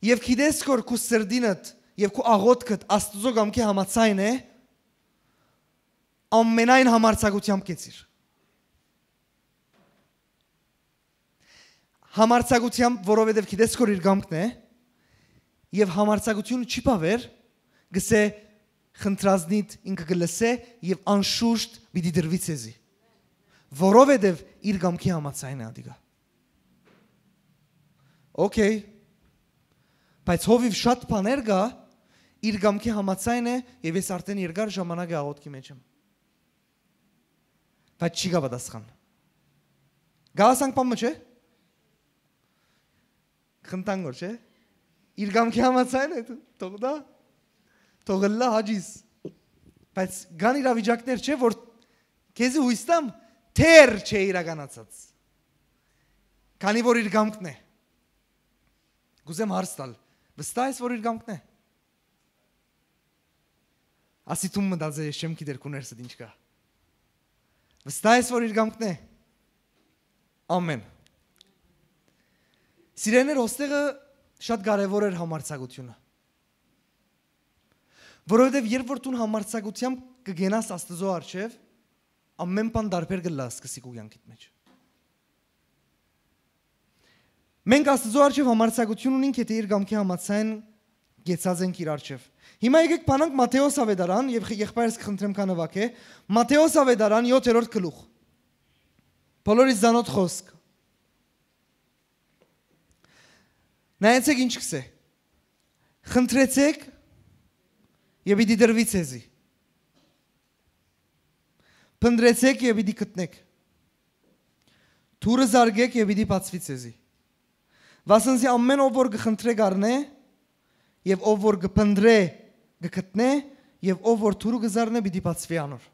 եւ գիտես, որ քու սրտինդ եւ քու աղօթքդ Աստուծոյ կամքի համաձայն է, ամենայն համարձակութեամբ կեցիր։ Համարձակութեամբ, որովհետեւ գիտես, որ իր կամքն է, եւ համարձակությունը չի բաւեր, գսե, խնդրածնիդ ինքը կը լսէ եւ անշուշտ պիտի տրուի ցեզի, որովհետեւ իր կամքի համաձայն է ատիկա։ Օքեյ։ Բայց հովիվ շատ բաներ կա, իր կամքի համաձայն է, եւ ես արդեն երկար ժամանակ է աղօթքի մեջ եմ, բայց չի գա պատասխան։ Գա ասանք բան մը, չէ՞։ Խնդան գոր, չէ՞։ Իր կամքի համաձայն է, թ-, թող դա, թող ըլլայ հաճիս։ Բայց կան իրավիճակներ, չէ՞, որ քեզի յոյս տամ, թեր չէ իրականացած, քանի որ իր կամքն է։ Կ'ուզեմ հարց տալ. վստահ ես, որ իր կամքն է։ Ասի թուն մտածե, ես չեմ գիտեր քու ներսդ ինչ կա։ Վստահ ես, որ իր կամքն է։ Ամեն։ Սիրեներ, ոստեղը շատ կարեւոր էր համարձակությունը, որովհետեւ երբ որ դուն համարձակությամբ կգենաս Աստուծոյ առջեւ, ամեն բան տարբեր կ'ըլլայ սկսի քու կեանքիդ մեջ։ Մենք Աստուծոյ առջեւ համարձակություն ունինք, եթէ իր կամքի համաձայն գեցած ենք իր առջեւ։ Հիմա եկեք բանանք Մատթէոս Ավետարան, եւ եղբայրս կխնդրեմ քան նուագէ, Մատթէոս Ավետարան, յոթերորդ գլուխ։ Բոլորիս զանոթ խօսք։ Նայեցեք ինչ կ'ըսէ. «Խնդրեցեք, եւ պիտի տրուի ցեզի։ Փնտռեցեք, եւ պիտի գտնեք։ Դուռը զարկէք, եւ պիտի բացուի ցեզի։ Վասն զի ամեն ով որ կը խնդրէ, կ'առնէ, եւ ով որ կը փնտռէ, կը գտնէ, եւ ով որ դուռը կը զարնէ, պիտի բացուի անոր»։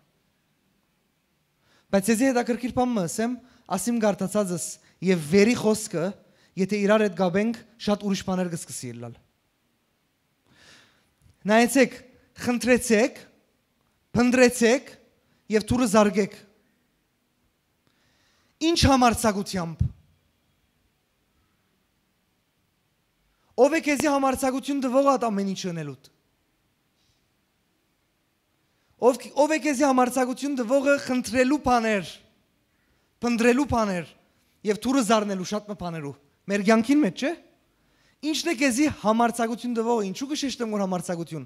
Բայց ես հետաքրքիր բան մը ըսեմ, ասիմ կարդացածս եւ վերի խօսքը, եթէ իրար հետ կապենք, շատ ուրիշ բաներ կը սկսի ըլլալ։ Նայեցեք, խնդրեցեք, փնտռեցեք եւ դուռը զարկէք։ Ինչ համարձակությամբ։ Ո՞վ է քեզի համարձակություն տուող այդ ամեն ինչ ընելուդ։ Ո՞վ, ո՞վ է քեզի համարձակություն տուողը խնդրելու բաներ, փնտռելու բաներ եւ դուռը զարնելու շատ մը բաներու։ Մեր կեանքին մեջ, չէ՞։ Ի՞նչն է քեզի համարձակություն տուողը, ինչու՞ կը շեշտեմ որ համարձակություն,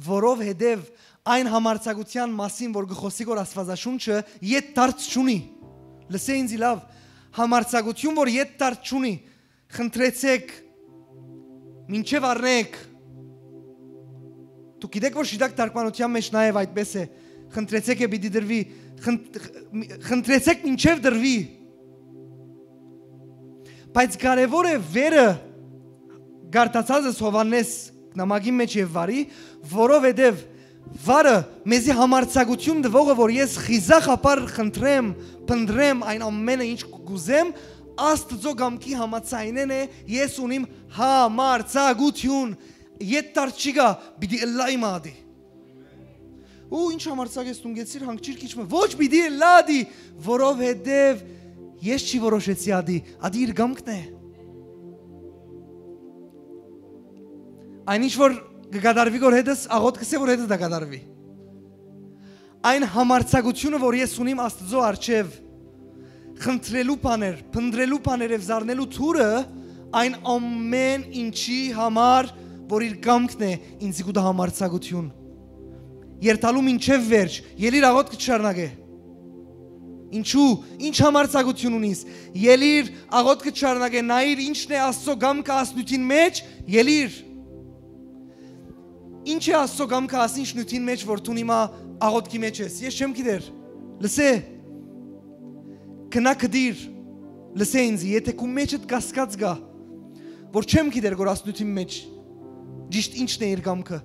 որովհետեւ այն համարձակության մասին, որ կը խօսի որ Աստուածաշունչը, յետարդ չունի։ Լսէ ինձի լաւ, համարձակություն որ յետարդ չունի, խնդրեցեք, մինչեւ առնեք։ Դուք գիտեք որ շիտակ թարգմանության մեջ նաեւ այդպես է. «Խնդրեցեք եւ պիտի տրուի, խնդ-, խնդրեցեք մինչեւ տրուի»։ Բայց կարեւոր է վերը, կարդացածս Յովհաննէս նամակի մեջ եւ վարի, որովհետեւ վարը մեզի համարձակություն տուողը, որ ես խիզախաբար խնդրեմ, փնտռեմ այն ամենը, ինչ կ'ուզեմ, Աստուծոյ կամքի համաձայնեն է, ես ունիմ համարձակություն, յետարդ չի գա, պիտի ըլլայ մատի։ Ու ինչ համարձակ ես, դուն գեցիր, հանգչիր քիչ մը։ Ոչ, պիտի ըլլայ ատի, որովհետեւ ես չի որոշեցի ատի, ատի իր կամքն է։ Այն ինչ որ կկատարվի գոր հետս, աղոթքս է որ հետս դա կատարվի։ Այն համարձակությունը, որ ես ունիմ Աստուծոյ առջեւ, խնդրելու բաներ, փնտռելու բաներ եւ զարնելու դուռը, այն ամեն ինչի համար, որ իր կամքն է, ինձի կու տայ համարձակություն։ երթալու մինչեւ վերջ, ելիր, աղօթքը չշարունակէ։ Ինչու՞, ինչ համարձակութիւն ունիս։ Ելիր, աղօթքը չշարունակէ, նայիր ինչն է Աստծո կամքը աս նիւթին մէջ, ելիր։ Ինչ է Աստծո կամքը աս ինչ նիւթին մէջ, որ դուն հիմա աղօթքի մէջ ես։ Ես չեմ գիտեր։ Լսէ, քնա գտիր, լսէ ինձ, եթէ քու մէջդ կասկած կայ, որ չեմ գիտեր որ աս նիւթին մէջ ճիշդ ինչն է իր կամքը,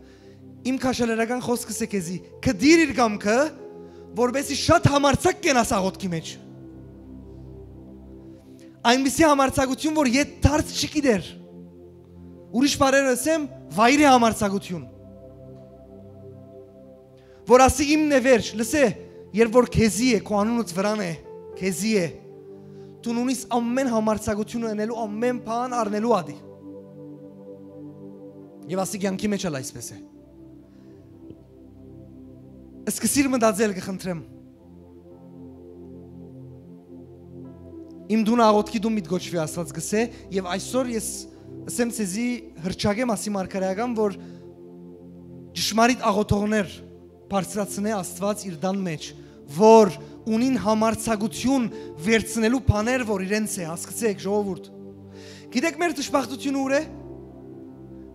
իմ քաշալերական խօսքս է քեզի, գտիր իր կամքը, որպեսզի շատ համարձակ կենաս աղօթքի մէջ։ Այնպիսի համարձակութիւն, որ ետ դարձ չի գիտեր։ Ուրիշ բառերով ըսեմ, վայրի համարձակութիւն, որ ասի իմն է վերջ, լսէ, երբ որ քեզի է, քո անունդ վրան է, քեզի է, դուն ունիս ամէն համարձակութիւնը ընելու, ամէն բան առնելու ադի։ Եւ ասի կեանքի մէջ ալ այսպէս է։ Սկսիր մտածել, կը խնդրեմ։ Իմ տունը աղօթքի տուն պիտի կոչուի, Աստուած կ'ըսէ, եւ այսօր ես ըսեմ ձեզի, հռչակեմ ասի մարգարեական, որ ճշմարիտ աղօթողներ բարձրացնէ Աստուած իր տան մէջ, որ ունին համարձակութիւն վերցնելու բաներ, որ իրենց է, հասկցէք, ժողովուրդ։ Գիտեք մեր դժբախտությունը ո՞ւր է։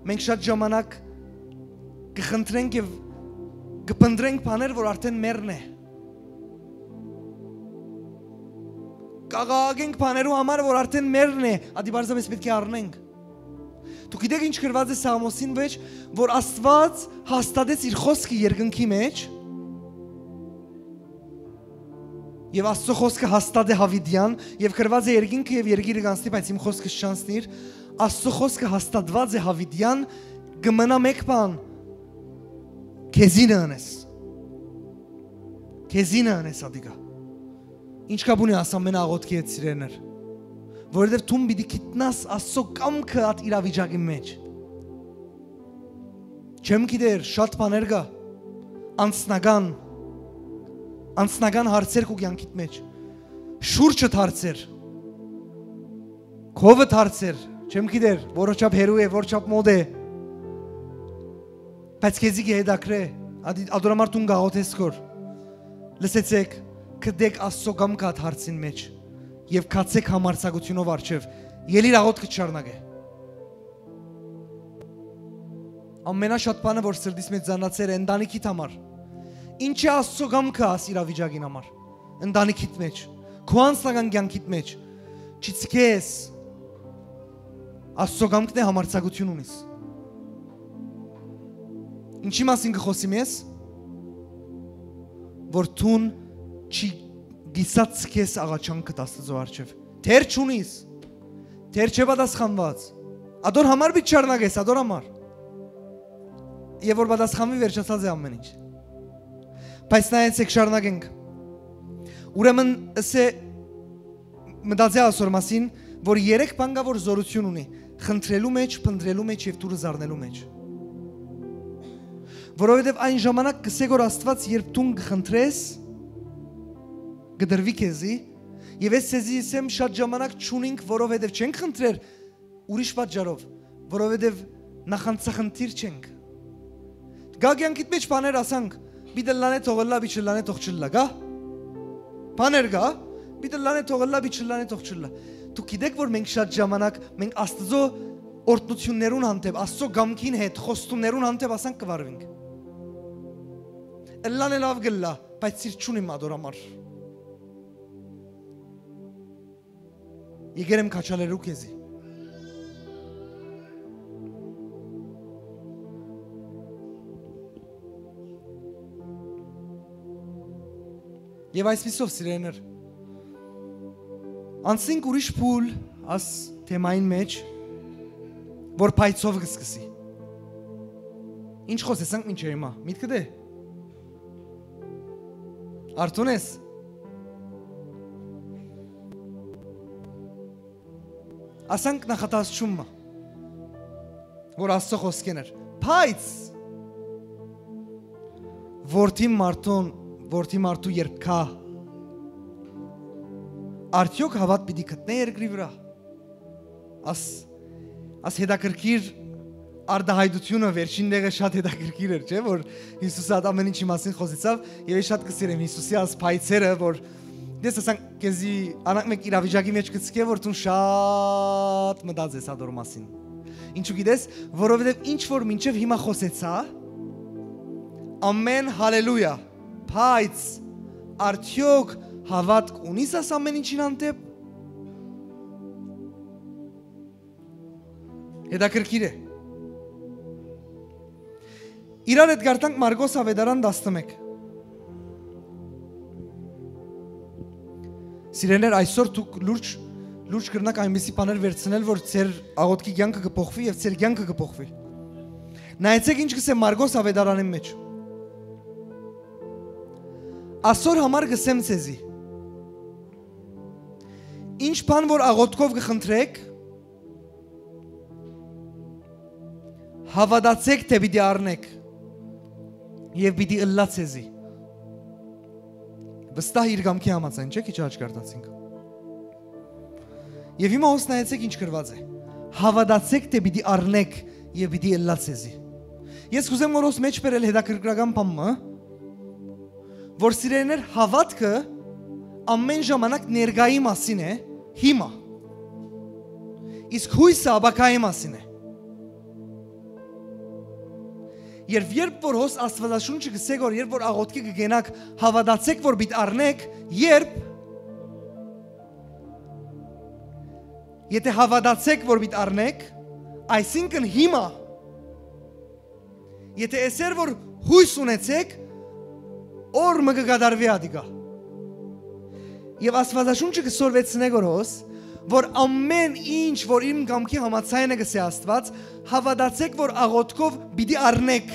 Մենք շատ ժամանակ կը խնդրենք եւ կը փնտրենք բաներ, որ արդեն մերն է։ Կաղաղակենք բաներու համար, որ արդեն մերն է, ադի պարզապէս պէտք է առնենք։ Դուք գիտեք ինչ գրուած է Սաղմոսին մէջ, որ Աստուած հաստատեց իր խօսքը երկնքի մէջ, եւ Աստծո խօսքը հաստատ է յաւիտեան, եւ գրուած է երկինքը եւ երկիրը կանցնի, բայց իմ խօսքս չանցնիր։ Աստծո խօսքը հաստատուած է յաւիտեան, կը մնայ մէկ բան, քեզինը ընես։ Քեզինը ընես ադիկա։ Ինչ կապ ունի աս ամէն աղօթքի հետ, սիրելիներ, որովհետեւ դուն պիտի գիտնաս Աստծո կամքը ատ իրավիճակի մէջ։ Չեմ գիտեր, շատ բաներ կայ, անձնական, անձնական հարցեր քու կեանքիդ մէջ, շուրջդ հարցեր, քովդ հարցեր, չեմ գիտեր, որչափ հեռու է, որչափ մոտ է, բայց քեզի կը հետաքրէ, ադի-, ադորամար դուն կաղոթես քոր, լսեցեք, գտեք Աստծո կամքը ատ հարցին մէջ եւ գացեք համարձակութիւնով առջեւ, ելիր աղոթքը չշարունակէ։ Ամենաշատ բանը, որ սրտիս մէջ ծանրացեր է, ընտանիքիդ համար։ Ինչ է Աստծո կամքը աս իրավիճակին համար, ընտանիքիդ մէջ, քո անձնական կեանքիդ մէջ, չիցկես, Աստծո կամքն է, համարձակութիւն ունիս։ Ինչի՞ մասին կը խօսիմ ես, որ դուն չի կիսած քեզ աղաչանքդ Աստծո առջեւ, դեռ չունիս, դեռ չէ պատասխանված, ադոր համար պիտի շարունակես, ադոր համար։ Եւ որ պատասխանուի, վերջացած է ամէն ինչ։ Բայց նայեցեք, շարունակենք։ Ուրեմն, ըսէ, մտածէ ասոր մասին, որ երեք բան կայ, որ զորութիւն ունի՝ խնդրելու մէջ, փնտրելու մէջ եւ դուռը զարնելու մէջ։ Որովհետեւ այն ժամանակ կ'ըսէ որ Աստուած, երբ դուն կը խնդրես, կը տրուի քեզի, եւ ես ձեզի ըսեմ, շատ ժամանակ չունինք, որովհետեւ չենք խնդրեր, ուրիշ պատճառով, որովհետեւ նախանձախնդիր չենք։ Կայ կեանքիդ մէջ բաներ, ասանք, պիտի լանե թող ըլլայ, պիտի չլանե թող չլլայ, կայ։ Բաներ կայ, պիտի լանե թող ըլլայ, պիտի չլանե թող չլլայ։ Դուք գիտեք որ մենք շատ ժամանակ, մենք Աստծո օրհնութիւններուն հանդէպ, Աստծո կամքին հետ, խոստումներուն հանդէպ, ասանք, կը վարուինք։ Ըլլան է լաւ կ'ըլլայ, բայց սիրտ չունիմ ադոր համար։ Եկեր եմ քաջալերու քեզի։ Եւ այսպիսով, սիրելիներ, անցնենք ուրիշ փուլ աս թեմային մէջ, որ փայցով կը սկսի։ Ինչ խօսեցանք մինչեւ հիմա, միտքդ է։ Արթո՞ն ես։ Ասանք նախատասչում մը, որ Աստծո խօսքէն էր։ Բայց որդի մարդուն, որդի մարդու երբ գայ, արդյոք հաւատ պիտի գտնե երկրի վրայ։ Աս, աս հետաքրքիր Արտահայտութիւնը վերջին դեղը շատ հետաքրքիր էր, չէ՞, որ Յիսուսը այդ ամէն ինչի մասին խօսեցաւ, եւ ես շատ կը սիրեմ Յիսուսի այս փայցերը, որ դες ասանք քեզի անակ մէկ իրավիճակի մեջ կցկէ, որ դուն շատ մտած ես ադոր մասին։ Ինչու գիտես, որովհետեւ ինչ որ մինչեւ հիմա խօսեցայ, ամէն հալելույա, բայց արդեօք հաւատք ունի՞ս աս ամէն ինչին հանդէպ։ Հետաքրքիր է։ Իրար հետ գարտանք Մարկոս Ավետարան տասնմէկ։ Սիրելիներ, այսօր դուք լուրջ, լուրջ կրնաք այնպիսի բաներ վերցնել, որ ձեր աղոթքի կյանքը կը փոխուի եւ ձեր կյանքը կը փոխուի։ Նայեցեք ինչ կսէ Մարկոս Ավետարանին մեջ։ Ասոր համար կսեմ ձեզի. ինչ բան որ աղոթքով կը խնդրեք, հաւատացէք թէ պիտի առնէք եւ պիտի ըլլայ ձեզի։ Վստահ իր կամքի համաձայն, չէ՞, քիչ առաջ կարտացինք։ Եւ հիմա հոս նայեցեք ինչ գրուած է. հաւատացէք թէ պիտի առնէք եւ պիտի ըլլայ ձեզի։ Ես կուզեմ որ հոս մեջ բերել հետաքրքրական բան մը, որ սիրելիներ, հաւատքը ամէն ժամանակ ներկայի մասին է, հիմա։ Իսկ հոյսը ապագայի մասին է։ Երբ, երբ որ հոս Աստվածաշունչը կսե որ երբ որ աղոթքի կգենաք, հաւատացեք որ պիտ առնեք, երբ, եթե հաւատացեք որ պիտ առնեք, այսինքն հիմա, եթե էսեր որ հոյս ունեցեք, օր մը կը կատարուի ատիկա։ Եւ Աստվածաշունչը կը սորվեցնէ գորոս, որ ամէն ինչ որ իմ կամքի համաձայնը կսե Աստված, հաւատացեք որ աղոթքով պիտի առնեք։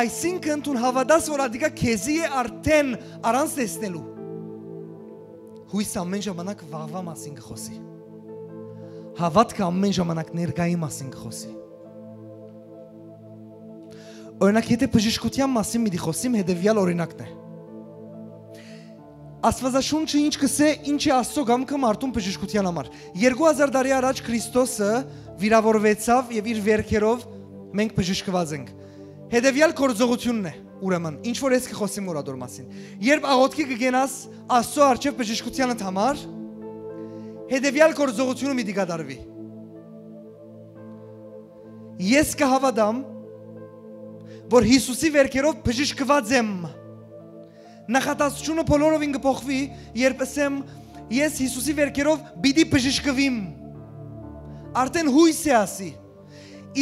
Այսինքն դուն հաւատաս որ ատիկա քեզի է արդեն առանց տեսնելու։ Հոյսը ամէն ժամանակ վաղվա մասին կը խօսի։ Հաւատքը ամէն ժամանակ ներկայի մասին կը խօսի։ Օրինակ, եթե բժշկութեան մասին պիտի խօսիմ, հետեւեալ օրինակն է։ Աստվածաշունչը ինչ կսե, ինչ է Աստծո կամքը մարդուն բժշկութեան համար։ Երկու հազար տարի առաջ Քրիստոսը վիրավորուեցաւ եւ իր վերքերով մենք բժշկուած ենք։ Հետեւեալ գործողութիւնն է, ուրեմն, ինչ որ ես կը խօսիմ որ ադոր մասին։ Երբ աղոթքի կգենաս Աստծո առջեւ բժշկութեանդ համար, հետեւեալ գործողութիւնը պիտի կատարուի։ Ես կը հաւատամ որ Յիսուսի վերքերով բժշկուած եմ։ Նախատասությունը բոլորովին կը փոխուի, երբ ըսեմ, ես Յիսուսի վերքերով պիտի բժշկուիմ։ Արդեն հոյս է ասի։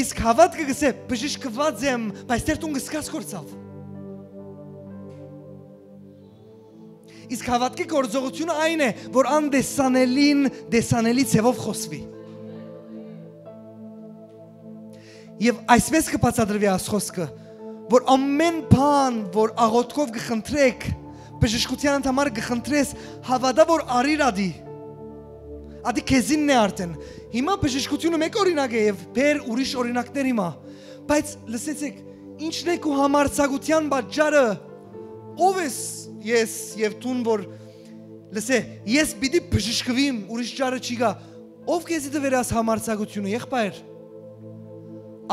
Իսկ հաւատքը կսե, բժշկուած եմ, բայց դեռ դուն կսկաս գործաւ։ Իսկ հաւատքի գործողութիւնը այն է, որ անդեսանելին տեսանելի ձևով խօսվի։ Եւ այսպես կը բացատրուի այս խօսքը, որ ամէն բան որ աղոթքով կը խնդրեք, բժշկութեանդ համար կը խնդրես, հաւատա որ արիր ադի։ Ադի քեզինն է արդեն։ Հիմա բժշկութիւնը մէկ օրինակ է եւ բեր ուրիշ օրինակներ հիմա։ Բայց լսեցեք, ինչն է քու համարձակութեան պատճառը։ Ո՞վ ես ես եւ դուն որ, լսե, ես պիտի բժշկվիմ, ուրիշ ճարը չի գայ։ Ո՞վ քեզի տուեր այս համարձակութիւնը, եղբայր։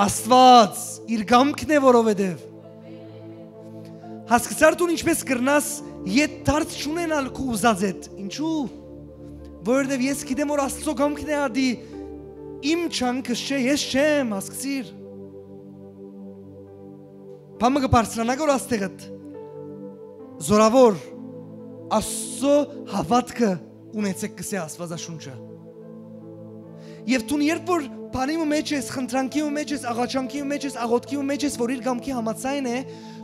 Աստված իր կամքն է, որովհետեւ հասկցար դուն ինչպես կրնաս ետ դարձ չունենալ քու ուզածդ։ Ինչու՞։ Որովհետեւ ես գիտեմ որ Աստծո կամքն է ադի, իմ չանքս չէ, ես չեմ, հասկցիր։ Բան մը կը բարձրանա որ աստեղդ զորավոր Աստծո հաւատքը ունեցեք, կսե Աստվածաշունչը։ Եւ դուն երբ որ բանի մը մեջ ես, խնդրանքի մը մեջ ես, աղաչանքի մը մեջ ես, աղոթքի մը մեջ ես, որ իր կամքի համաձայն է,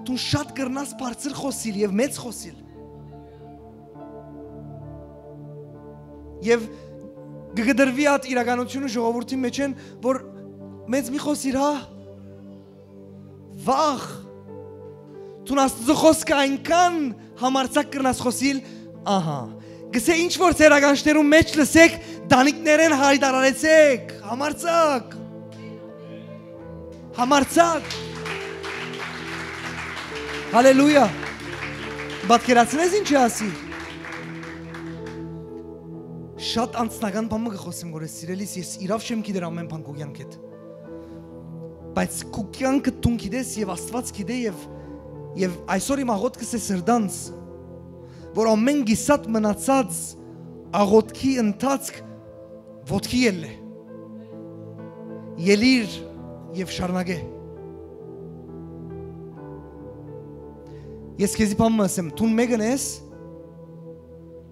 դուն շատ կրնաս բարձր խօսիլ եւ մեծ խօսիլ։ Եւ կգդրվի այդ իրականությունը ժողովրդի մեջ են, որ մեծ մի խօսիր, հա։ Վախ։ Դուն Աստծո խոսքը այնքան համարձակ կրնաս խօսիլ, ահա։ Գսե ինչ որ ձեր ականջներուն մեջ լսեք, տանիքներէն հայտարարեցեք, համարձակ։ Համարձակ։ Հալելույա։ Պատկերացնես ինչ է ասի։ Շատ անձնական բան մը կը խօսեմ, որ ես սիրելիս, ես իրավ չեմ գիտեր ամեն բան քո կյանքիդ։ բայց քու կեանքը դուն գիտես եւ Աստուած գիտէ եւ, եւ այսօր իմ աղօթքս է սրտանց, որ ամէն կիսատ մնացած աղօթքի ընթացք ոտքի ելլէ։ Ելիր եւ շարունակէ։ Ես քեզի բան մը ըսեմ, դուն մեկն ես,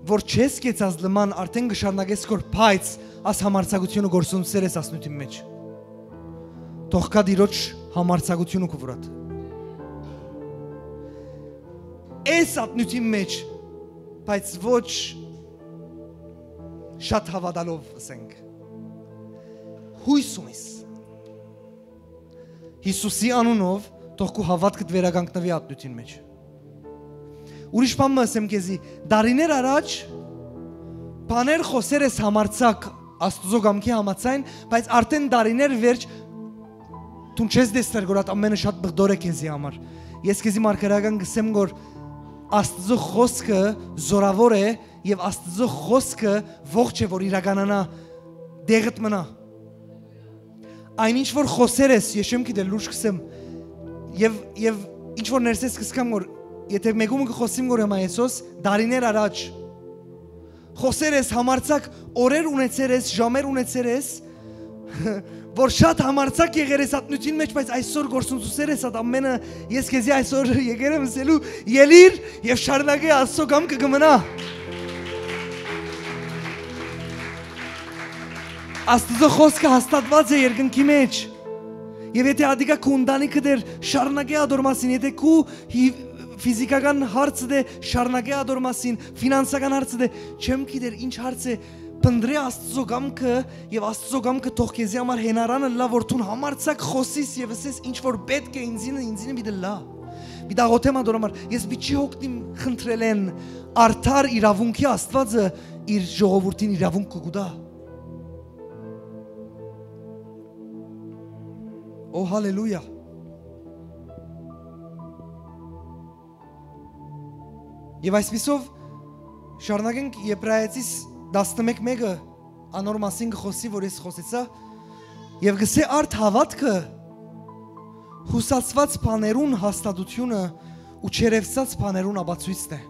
որ չես կեցած լման, արդէն կը շարունակես կոր, բայց աս համարձակութիւնը գործունցեր ես աս նիւթին մէջ։ Թող գայ Տիրոջ համարձակութիւնը քու վրադ։ Ես ատ նիւթին մէջ, բայց ոչ շատ հաւատալով, ըսենք։ Յոյս ունիս։ Յիսուսի անունով թող քու հաւատքդ վերականգնուի ատնութին մէջ։ Ուրիշ բան մը ըսեմ քեզի, դարիներ առաջ բաներ խօսեր ես համարձակ Աստուծոյ կամքի համաձայն, բայց արդէն դարիներ վերջ դուն չես տեսներ որ այդ ամենը շատ բղդոր է քեզի համար։ Ես քեզի մարգարեական կսեմ որ Աստուծոյ խօսքը զորաւոր է եւ Աստուծոյ խօսքը ողջ է որ իրականանայ, տեղդ մնայ։ Այն ինչ որ խօսեր ես, ես չեմ գիտեր, լուրջ կսեմ, եւ, եւ ինչ որ ներսես կսկամ որ, եթե մեկումը կխօսիմ որ հիմա Յիսուս, դարիներ առաջ խօսեր ես, համարձակ օրեր ունեցեր ես, ժամեր ունեցեր ես, որ շատ համարձակ եղեր ես ատնութին մէջ, բայց այսօր գործունցուցեր ես այդ ամենը, ես քեզի այսօր եկեր եմ ասելու, ելիր եւ շարունակե Աստծո կամքը կմնայ։ Աստուծոյ խօսքը հաստատուած է երկնքի մէջ։ Եւ եթէ ատիկա քու ընտանիքը դեռ շարունակե ատոր մասին, եթէ քու հի-, ֆիզիկական հարցը դե շարունակե ատոր մասին, ֆինանսական հարցը դե չեմ գիտեր ինչ հարց է, փնտռէ Աստուծոյ կամքը եւ Աստուծոյ կամքը թող քեզի համար հենարան ըլլայ, որ դուն համարձակ խօսիս եւ ըսես ինչ որ պէտք է ինձինը, ինձինը պիտի լա։ Պիտի աղոթեմ ատոր համար, ես պիտի չի հոգնիմ խնդրելէն, արդար իրաւունքի Աստուածը իր ժողովուրդին իրաւունք կը գուտա։ Օ, հալելույա։ Եւ այսպիսով շարունակենք Եբրայեցիս տասնմեկ մէկը անոր մասին կը խօսի, որ ես խօսեցայ, եւ կսե արդ հաւատքը հուսացուած բաներուն հաստատութիւնը ու չերևցած բաներուն ապացոյցն է։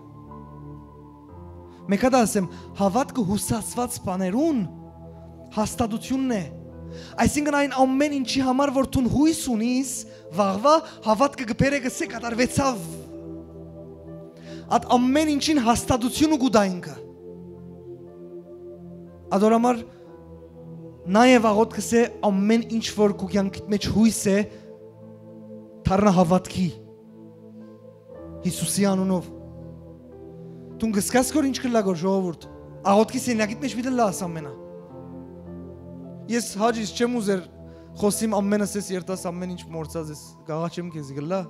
Մէկ հատ ասեմ, հաւատքը հուսացուած բաներուն հաստատութիւնն է։ Այսինքն այն ամեն ինչի համար որ դուն յոյս ունիս, վաղվա հաւատքը կը բերէ կսե կատարուեցաւ։ Այդ ամեն ինչին հաստատութիւնը կու տայ ինքը։ Ատոր համար նաեւ աղոթքս է ամեն ինչ որ քու կեանքիդ մէջ յոյս է, դառնայ հաւատքի Յիսուսի անունով։ Դուն կսկաս կոր ինչ կլա կոր ժողովուրդ։ Աղոթքի սենյակիդ մէջ պիտի լաս ամենա։ Ես հաճիս չեմ ուզեր խոսիմ ամենը սես երթաս ամեն ինչ մորցած ես, կաղաչեմ քեզի կլա։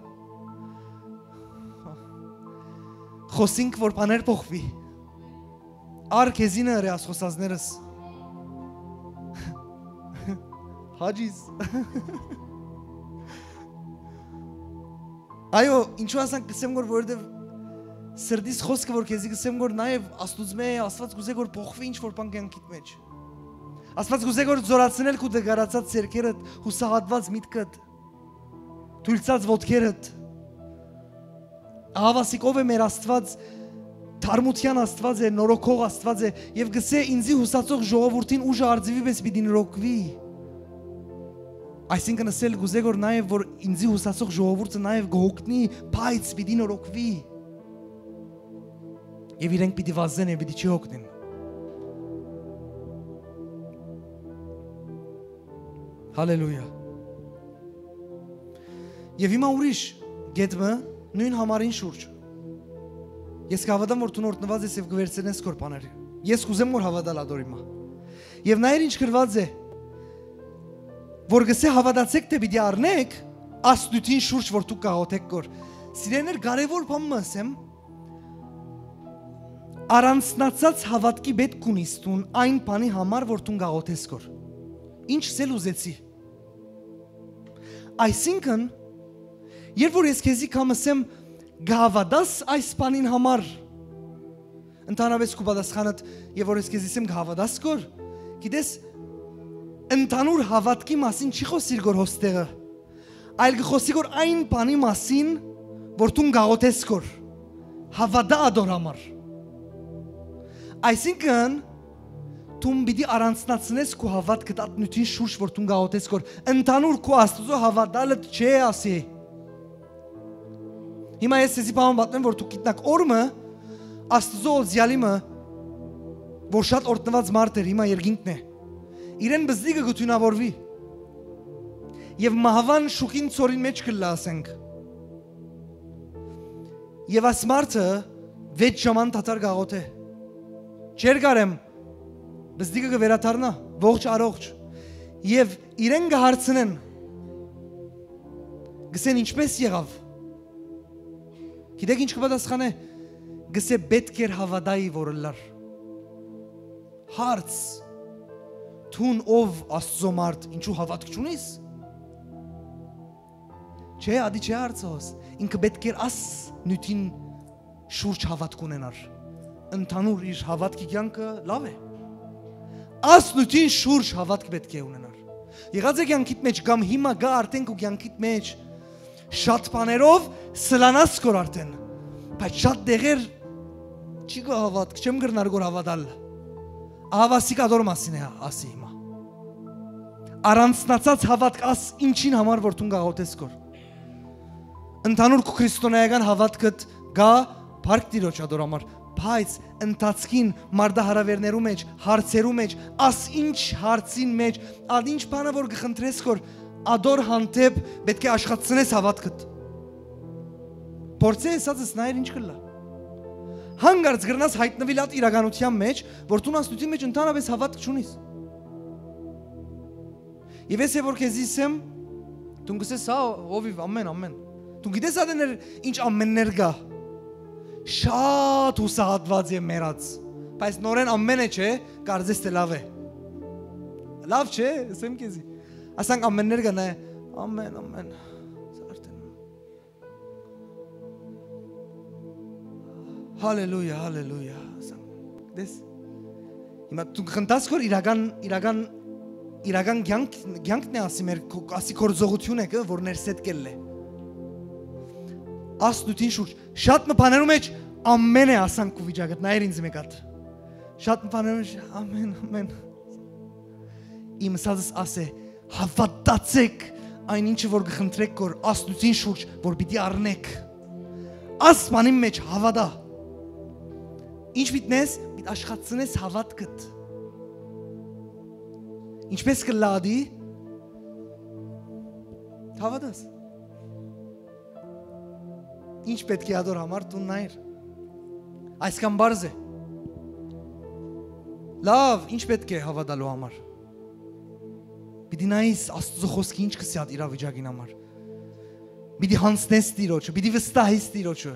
Խոսինք որ բաներ փոխվի։ Ար քեզինը հրեաս խոսածներս։ Հաճիս։ Այո, ինչու ասանք կսեմ որ որովհետև սրտիս խոսքը որ քեզի կսեմ որ նաև Աստուծմէ Աստված կուզե որ փոխվի ինչ որ բան կյանքիդ մեջ։ Աստված կուզե որ զորացնել քու դգարացած ձեռքերդ, հուսահատված միտքդ, թույլցած ոտքերդ։ Ահավասիկ ով է մեր Աստված, թարմության Աստված է, նորոգող Աստված է, եւ գսե ինձի հուսացող ժողովուրդին ուժը արձիվի պես պիտի նորոգվի։ Այսինքն ասել կուզե որ նաև որ ինձի հուսացող ժողովուրդը նաև կհոգնի, բայց պիտի նորոգվի։ Եւ իրենք պիտի վազեն եւ պիտի չի հոգնին։ Հալելույա։ Եվ հիմա ուրիշ գետ մը նույն համարին շուրջ։ Ես կհավատամ որ դու նորտնված ես եւ կվերցնես քոր բաները։ Ես կուզեմ որ հավատալ ատոր հիմա։ Եվ նայեր ինչ գրված է, որ գսե հավատացեք թե պիտի առնեք, աս նյութին շուրջ որ դուք կաղոթեք կոր։ Սիրեներ կարևոր բան մը ասեմ, առանձնացած հավատքի պետք ունիս դուն այն բանի համար որ դուն կաղոթես կոր։ Ինչ սել ուզեցի։ Այսինքն, երբ որ ես քեզի կամ ասեմ, կհավատաս այս բանին համար, ընդհանրապես քու պատասխանդ, եւ որ ես քեզի ասեմ, կհավատաս կոր, գիտես, ընդհանուր հավատքի մասին չի խոսիր կոր հոստեղը, այլ կը խօսի կոր այն բանի մասին, որ դուն կաղոթես կոր, հաւատա ատոր համար։ Այսինքն, դուն պիտի առանձնացնես քու հաւատքդ այդ նիւթին շուրջ, որ դուն կաղոթես կոր, ընդհանուր քու Աստուծոյ հաւատալդ չէ ասի։ Հիմա ես ձեզի բան պատմեմ, որ դուք գիտնաք օր մը, Աստուծոյ օծեալի մը, որ շատ օրհնուած մարդ էր, հիմա երկինքն է, իրեն բզդիկը կը թունաւորուի եւ մահուան շուքին ցորին մէջ կ'ըլլայ, ասենք։ Եւ այս մարդը վեց ժաման դադար կ'աղօթէ։ Չէր կարեմ, բզդիկը կը վերադառնայ ողջ առողջ։ Եւ իրեն կը հարցնեն, կ'ըսեն, ինչպէս եղաւ։ Գիտէք ինչ կը պատասխանէ։ Կ'ըսէ, պէտք էր հաւատայի որ ըլլար։ Հարց. դուն ով Աստուծոյ մարդ, ինչու հաւատք չունիս։ Չէ, ատի չէ հարցը հոս, ինքը պէտք էր աս նիւթին շուրջ հաւատք ունենար։ Ընդհանուր իր հաւատքի կեանքը լաւ է, աս նիւթին շուրջ հաւատք պէտք է ունենար։ Եղած է կեանքիդ մէջ կամ հիմա կայ արդեն քու կեանքիդ մէջ, շատ բաներով սլանաս կոր արդեն, բայց շատ դեղեր չի կոր հաւատք, չեմ կրնար կոր հաւատալ։ Ահա ասիկա ատոր մասին է ասի հիմա։ Առանձնացած հաւատք աս ինչին համար որ դուն կաղոթես կոր։ Ընդհանուր քու քրիստոնեական հաւատքդ կայ փառք Տիրոջ ատոր համար, բայց ընթացքին մարտահրաւէրներու մէջ, հարցերու մէջ, աս ինչ հարցին մէջ, ատ ինչ բանը որ կը խնդրես կոր, ատոր հանդէպ պէտք է աշխատցնես հաւատքդ։ Փորձէ ըսածս նայեր ինչ կ'ըլլայ։ Հանկարծ կրնաս յայտնուիլ ատ իրականութեան մէջ, որ դուն աս նիւթին մէջ ընդհանրապէս հաւատք չունիս։ Եւ ես է որ քեզի ըսեմ, դուն կ'ըսես, հա, ովիվ, ամեն, ամեն։ Դուն գիտես ատեներ ինչ ամեններ կայ։ Շատ յուսահատուած եւ մեռած։ Բայց նորեն ամեն է չէ, կարծես թէ լաւ է։ Լաւ չէ, ըսեմ քեզի։ Ասանք ամեններ կայ, նայ, ամեն, ամեն։ Սա արդեն Հալելույա, հալելույա, ասանք։ Դες, հիմա դու խնդաս կոր իրական, իրական, իրական կյանք, կյանքն է ասի մեր քո-, ասի գործողություն է կը, որ ներսեդ կ'ելլէ։ Աս նիւթին շուրջ, շատ մը բաներու մէջ ամեն է ասանք քու վիճակդ, նայեր ինձ մէկ ատ։ Շատ մը բաներու մէջ ամեն, ամեն։ Իմ ըսածս աս է, հաւատացէք այն ինչը որ կը խնդրէք կոր աս նիւթին շուրջ, որ պիտի առնէք։ Աս բանին մէջ հաւատա։ Ինչ պիտի նես, պիտի աշխատցնես հաւատքդ։ Ինչպէս կը լադի, հաւատաս։ Ինչ պէտք է ատոր համար դուն նայր։ Այսքան պարզ է։ Լաւ, ինչ պէտք է հաւատալու համար։ Պիտի նայես Աստուծոյ խօսքը ինչ կ'ըսի ատ իրավիճակին համար։ Պիտի յանձնես Տիրոջը, պիտի վստահես Տիրոջը։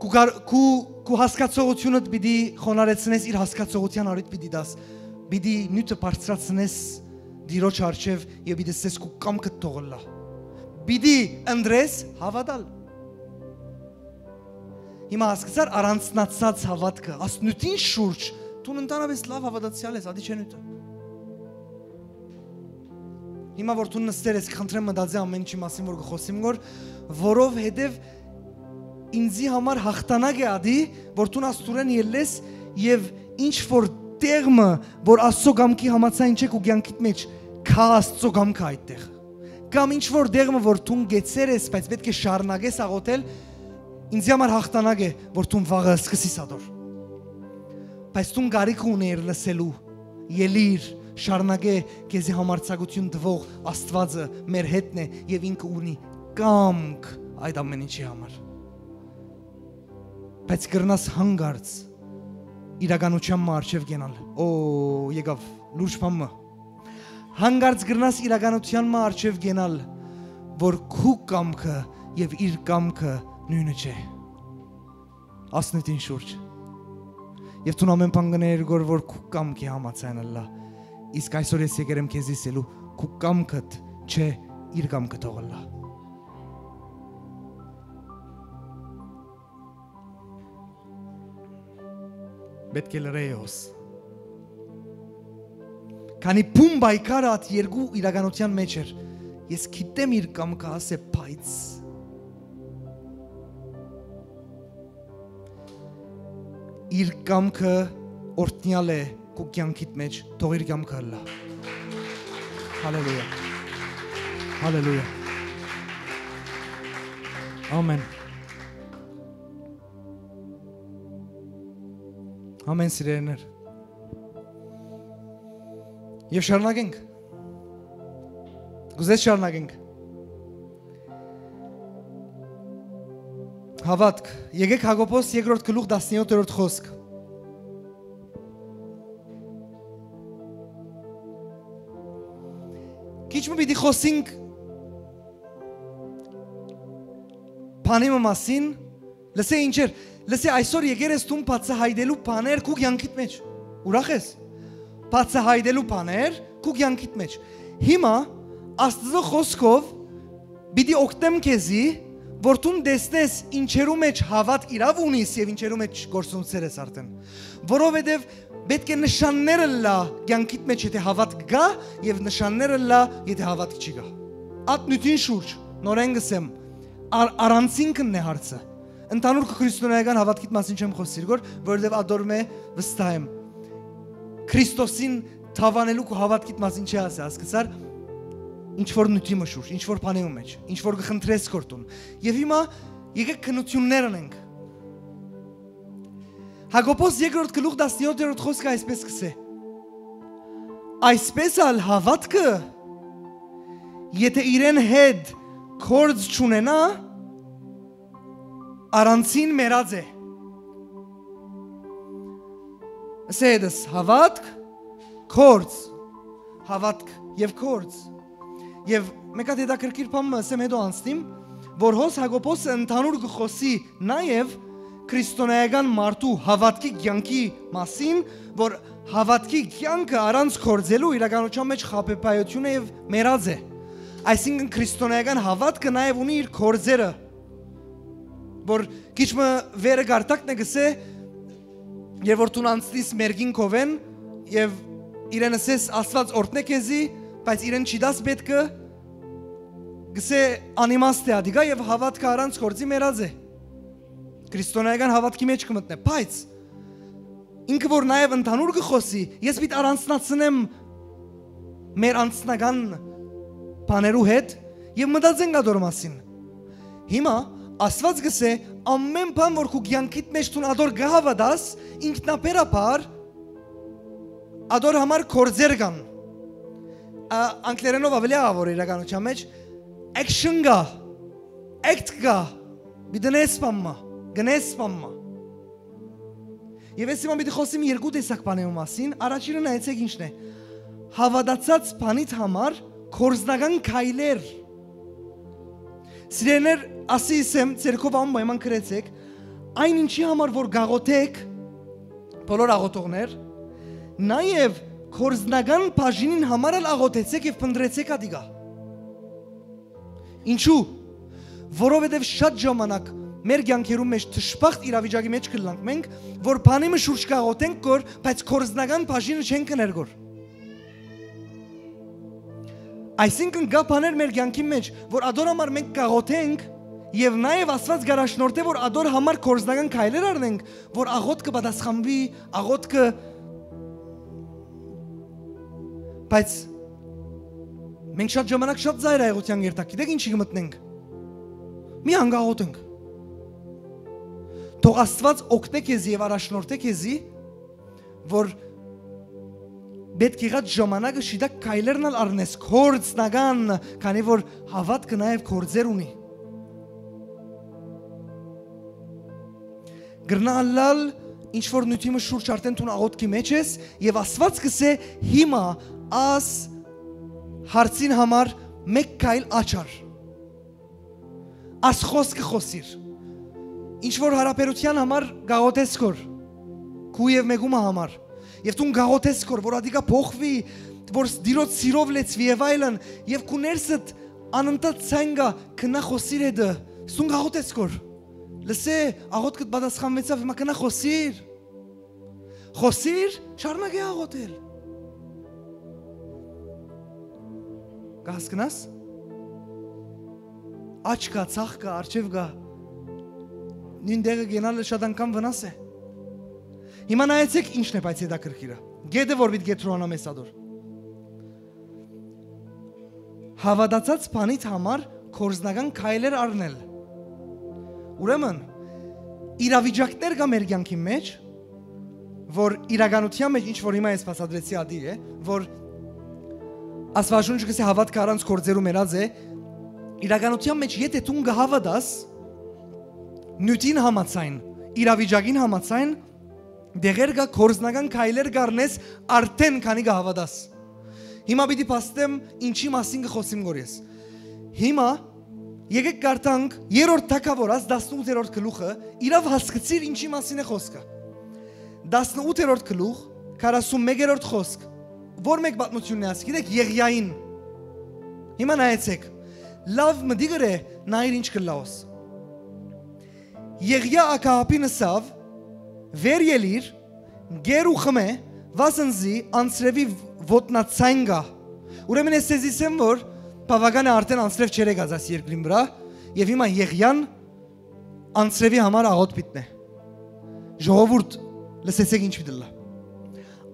Քու գար-, քու, քու հասկացողութիւնդ պիտի խոնարհեցնես, իր հասկացողութեան առիթ պիտի տաս, պիտի նիւթը բարձրացնես Տիրոջ առջեւ եւ պիտի ըսես քու կամքդ թող ըլլայ։ Պիտի ընտրես հաւատալ։ Հիմա հասկացար առանձնացած հաւատքը, աս նիւթին շուրջ, դուն ընդհանրապէս լաւ հաւատացեալ ես, ատի չէ նիւթը։ Հիմա որ դուն նստեր ես, կխնդրեմ մտածի ամեն ինչի մասին որ կը խօսիմ գոր, որովհետեւ ինձի համար հաղթանակ է ատի, որ դուն աստուրեն ելլես եւ ինչ որ տեղ մը, որ Աստծո կամքի համաձայն չէ քու կյանքիդ մէջ, քա Աստծո կամքը այդտեղ։ Կամ ինչ որ տեղ մը, որ դուն գեցեր ես, բայց պէտք է շարունակես աղոթել, ինձի համար հաղթանակ է, որ դուն վաղը սկսես ատոր։ Բայց դուն կարիքը ունեիր լսելու, ելիր, շարունակե, քեզի համարձակություն տվող Աստուածը մեր հետն է եւ ինքը ունի կամք այդ ամեն ինչի համար։ Բայց կրնաս հանգարց իրականության մը առջեւ կենալ։ Օ, եկաւ լուրջ բան մը։ Հանգարց կրնաս իրականության մը առջեւ կենալ, որ քու կամքը եւ իր կամքը նոյնը չէ։ Ասնիտին շուրջ։ Եվ դուն ամեն բան կներիր գոր որ քու կամքի համաձայն ըլլա։ Իսկ այսօր ես եկեր եմ քեզի ասելու, քու կամքդ չէ, իր կամքը թող ըլլա։ Պէտք է լռեի հոս։ Քանի բուն պայքարը ատ երկու իրականութեան մէջ էր։ Ես գիտեմ իր կամքը, ասէ, բայց իր կամքը օրհնեալ է քու կեանքիդ մէջ, թող իր կամքը ըլլայ։ Հալելույա։ Հալելույա։ Ամեն։ Ամեն, սիրելիներ։ Եւ շարունակենք։ Կուզես շարունակենք։ Հաւատք։ Եկեք Յակոբոս երկրորդ գլուխ տասնեութերորդ խօսք։ Քիչ մը պիտի խօսենք բանի մը մասին, լսէ ինչեր, լսէ այսօր եկեր ես դուն բացահայտելու բաներ քու կեանքիդ մէջ։ Ուրախ ես։ Բացահայտելու բաներ քու կեանքիդ մէջ։ Հիմա Աստծո խօսքով պիտի օգնեմ քեզի, որ դուն տեսնես ինչերու մէջ հաւատք իրաւ ունիս եւ ինչերու մէջ գործունեացեր ես արդեն։ Որովհետեւ պէտք է նշաններ ըլլայ կեանքիդ մէջ, եթէ հաւատք կայ, եւ նշաններ ըլլայ, եթէ հաւատք չի գայ։ Ատ նիւթին շուրջ, նորէն կ'ըսեմ, առ-, առանցին կ'ընէ հարցը։ Ընդհանուր քրիստոնէական հաւատքիդ մասին չեմ խօսիր, որ, որովհետեւ ատոր մէ վստահ եմ։ Քրիստոսին դաւանելու քու հաւատքիդ մասին չի ասի, հասկցար, ինչ որ նիւթի մը շուրջ, ինչ որ բանի մը մէջ, ինչ որ կը խնդրես քորտուն։ Եւ հիմա եկեք քննութիւններ անենք։ Յակոբոս երկրորդ գլուխ տասնեութերորդ խօսքը այսպես կ'ըսէ. «Այսպես ալ հաւատքը, եթէ իրեն հետ գործ չունենայ, առանցին մեռած է»։ Ըսէ ետս. հաւատք, գործ, հաւատք եւ գործ։ Եւ մէկ հատ հետաքրքիր բան մը ըսեմ, հետո անցնիմ, որ հոս Յակոբոսը ընդհանուր կը խօսի նաեւ քրիստոնէական մարդու հաւատքի կեանքի մասին, որ հաւատքի կեանքը առանց գործելու իրականության մէջ խաբեբայութիւն է եւ մեռած է։ Այսինքն քրիստոնէական հաւատքը նաեւ ունի իր գործերը, որ քիչ մը վերը գարտակն է գսե, երբ որ դուն անցնիս մերգին քովեն եւ իրեն ըսես, «Աստուած օրհնէ քեզի», բայց իրեն չի դաս պէտքը, գսե, «Անիմաստ է ատիկա եւ հաւատքը առանց գործի մեռած է»։ Քրիստոնէական հաւատքի մէջ կը մտնէ, բայց ինքը որ նաեւ ընդհանուր կը խօսի, ես պիտի առանձնացնեմ մեր անձնական բաներու հետ եւ մտածենք ատոր մասին։ Հիմա Աստուած գսէ, ամէն բան որ քու կեանքիդ մէջ դուն ատոր կը հաւատաս, ինքնաբերաբար ատոր համար գործեր կան։ Ա, անգլերենով աւելի աղաւոր իրականության մէջ, action կայ, act կայ, պիտի նես բան մը, կնես բան մը։ Եւ ես հիմա պիտի խօսեմ երկու տեսակ բաներու մասին, առաջինը նայեցեք ինչն է։ Հաւատացած բանիդ համար գործնական քայլեր։ Սիրելիներ, ասի ըսեմ, ձերքով անպայման գրեցեք, այն ինչի համար որ կաղոթեք, բոլոր աղոթողներ, նաեւ գործնական բաժինին համար ալ աղոթեցեք եւ փնտռեցեք ատիկա։ Ինչու՞։ Որովհետեւ շատ ժամանակ մեր կեանքերուն մէջ դժբախտ իրավիճակի մէջ կ'ըլլանք մենք, որ բանի մը շուրջ կաղոթենք գոր, բայց գործնական բաժինը չենք կներ գոր։ Այսինքն կայ բաներ մեր կեանքի մէջ, որ ատոր համար մենք կաղոթենք եւ նաեւ Աստուած կ'առաջնորդէ, որ ատոր համար գործնական քայլեր առնենք, որ աղոթքը պատասխանուի, աղոթքը, բայց մենք շատ ժամանակ շատ ծայրայեղութեան երթանք, գիտեք ինչի կը մտնենք։ Մի անգաղոթենք։ Թող Աստուած օգնէ քեզի եւ առաջնորդէ քեզի, որ պէտք եղած ժամանակը շիտակ քայլերն ալ առնես, գործնական, քանի որ հաւատքը նաեւ գործեր ունի։ Կրնայ ըլլալ ինչ որ նիւթի մը շուրջ արդեն դուն աղոթքի մէջ ես, եւ Աստուած կ'ըսէ, հիմա աս հարցին համար մէկ քայլ աչար։ Աս խօսքը խօսիր։ Ինչ որ յարաբերութեան համար կաղոթես գոր, քու եւ մեկումը համար, եւ դուն կաղոթես գոր, որ ատիկա փոխուի, որ Տիրոջ սիրով լեցուի եւ այլն, եւ քու ներսդ անընդհատ ցայնկա քնա խօսիր հետը, սուն կաղոթես գոր։ Լսէ, աղոթքդ պատասխանուեցաւ, հիմա քնա խօսիր։ Խօսիր, շարունակէ աղոթել։ Կը հասկնաս։ Աջ կայ, ձախ կայ, առջեւ կայ։ Նոյն տեղը կենալը շատ անգամ վնաս է։ Հիմա նայեցէք ինչն է, բայց հետաքրքիրը։ Գետը որ պիտի կեդրոնանայ մեզ ատոր։ Հաւատացած բանիդ համար կորզնական քայլեր առնել։ Ուրեմն, իրավիճակներ կայ մեր կեանքին մէջ, որ իրականութեան մէջ, ինչ որ հիմա ես բացատրեցի, ատի է, որ Աստուածաշունչը կ'ըսէ, հաւատքը առանց գործերու մեռած է, իրականութեան մէջ, եթէ դուն կը հաւատաս, նիւթին համաձայն, իրավիճակին համաձայն, դեղեր կայ կորզնական քայլեր կ'առնես, արդէն քանի կը հաւատաս։ Հիմա պիտի փաստեմ ինչի մասին կը խօսիմ գոր ես։ Հիմա եկէք կարդանք երրորդ թագաւորաց տասնութերորդ գլուխը, իրաւ հասկցիր ինչի մասին է խօսքը։ Տասնութերորդ գլուխ, քառասունմեկերորդ խօսք, որ մէկ պատմութիւնն է ասկի, գիտեք, Եղիային։ Հիմա նայեցէք, լաւ մտի գրե, նայիր ինչ կլլաոս։ Եղիա Ակահապին ըսաւ. «Վեր ելիր, գեր ու խմէ, վասն զի անձրեւի ոտնացայն կայ»։ Ուրեմն ես ձեզի ասեմ, որ բաւական է արդէն անձրեւ չեր եկած այս երկրին վրայ, եւ հիմա Եղիան անձրեւի համար աղօթք պիտի տայ։ Ժողովուրդ, լսեցէք ինչ պիտի ըլլայ։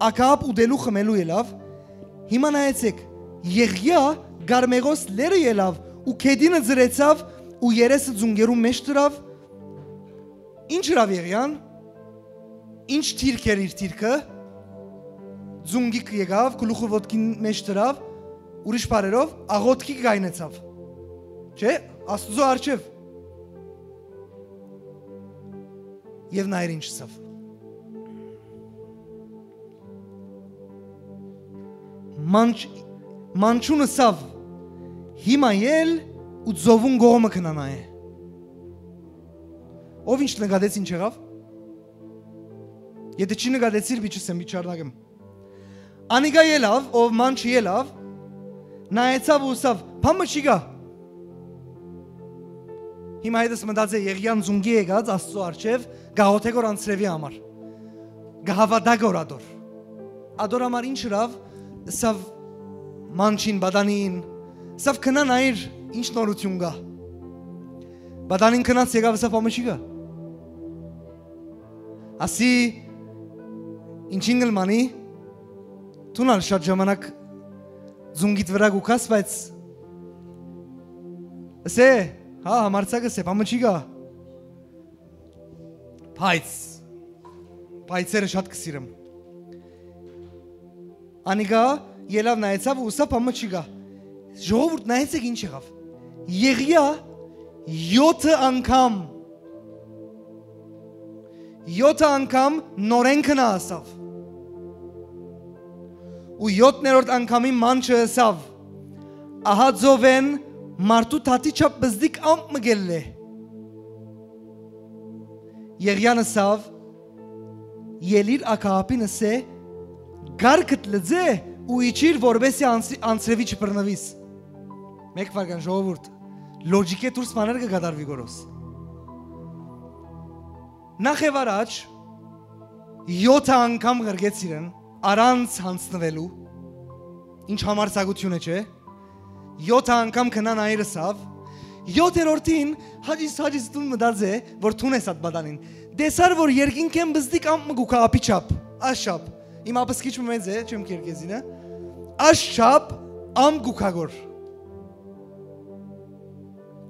Ակահապ ուտելու խմելու ելաւ, հիմա նայեցէք, Եղիա Կարմեղոս լեռը ելաւ ու գետինը ձրեցաւ ու երեսը ձունկերուն մէջ դրաւ, ինչ ըրաւ Եղիան, ինչ թիրք էր իր թիրքը, ձունկիկ եկաւ, գլուխը ոտքին մէջ դրաւ, ուրիշ բառերով, աղօթքի կայնեցաւ, չէ՞, Աստուծոյ առջեւ։ Եւ նայր ինչ ըսաւ. «Մանչ-, մանչուն ըսաւ. Հիմա ել ու ծովուն կողմը քնանայ է»։ Ով ինչ նկատեց, ինչ եղաւ։ Եթէ չի նկատեցիր, պիտի չըսեմ, պիտի չառնագեմ։ Անիկա ելաւ, ով մանչը ելաւ, նայեցաւ ու ըսաւ. «Բան մը չի գայ»։ Հիմա հետս մտած է Եղիան ձունկի եկած Աստուծոյ առջեւ, կ'աղօթէ գոր անձրեւի համար, կը հաւատայ գոր ատոր։ Ատոր համար ինչ ըրաւ, ըսաւ մանչին, պատանին, ըսաւ. «Քնա, նայիր ինչ նորութիւն կայ»։ Պատանին քնած եկաւ, ըսաւ. «Բան մը չի գայ»։ Ասի, ինչին կը մանի, դուն ալ շատ ժամանակ ձունկիդ վրայ կու գաս, բայց ըսէ, հա, համարձակ ըսէ, բան մը չի գայ։ Բայց, պայծերը շատ կը սիրեմ։ Անիկա ելաւ նայեցաւ ու ըսաւ. «Բան մը չի գայ»։ Ժողովուրդ, նայեցէք ինչ եղաւ։ Եղիա յոթը անգամ, յոթը անգամ նորէն քնա ըսաւ։ Ու յոթներորդ անգամին մանչը ըսաւ. «Ահա ծովէն մարդու թաթի չափ բզդիկ ամպ մը կ'ելլէ»։ Եղիան ըսաւ. «Ելիր Ակահապին ըսէ, կարգդ լուծէ ու իջիր, որպէսզի անցրի-, անցրեւի չբռնուիս»։ Մէկ վարքան, ժողովուրդ, լոճիկէ դուրս բաներ կը կատարուի գորոս։ Նախ եւ առաջ, յոթը անգամ ղրկեց իրեն, առանց յանձնուելու, ինչ համարձակութիւն է, չէ՞։ Յոթ անգամ քնան այր ըսաւ, յոթերորդին հաճիս, հաճիս տուն մտած է, որ տուն է սատ պատանին։ Տեսար, որ երկինքէն բզդիկ ամպ մը կու գայ ափի չափ, աշապ։ Իմ ափս քիչ մը մեծ է, չեմ կերկեզինը։ Աշապ ամպ կու գայ գոր։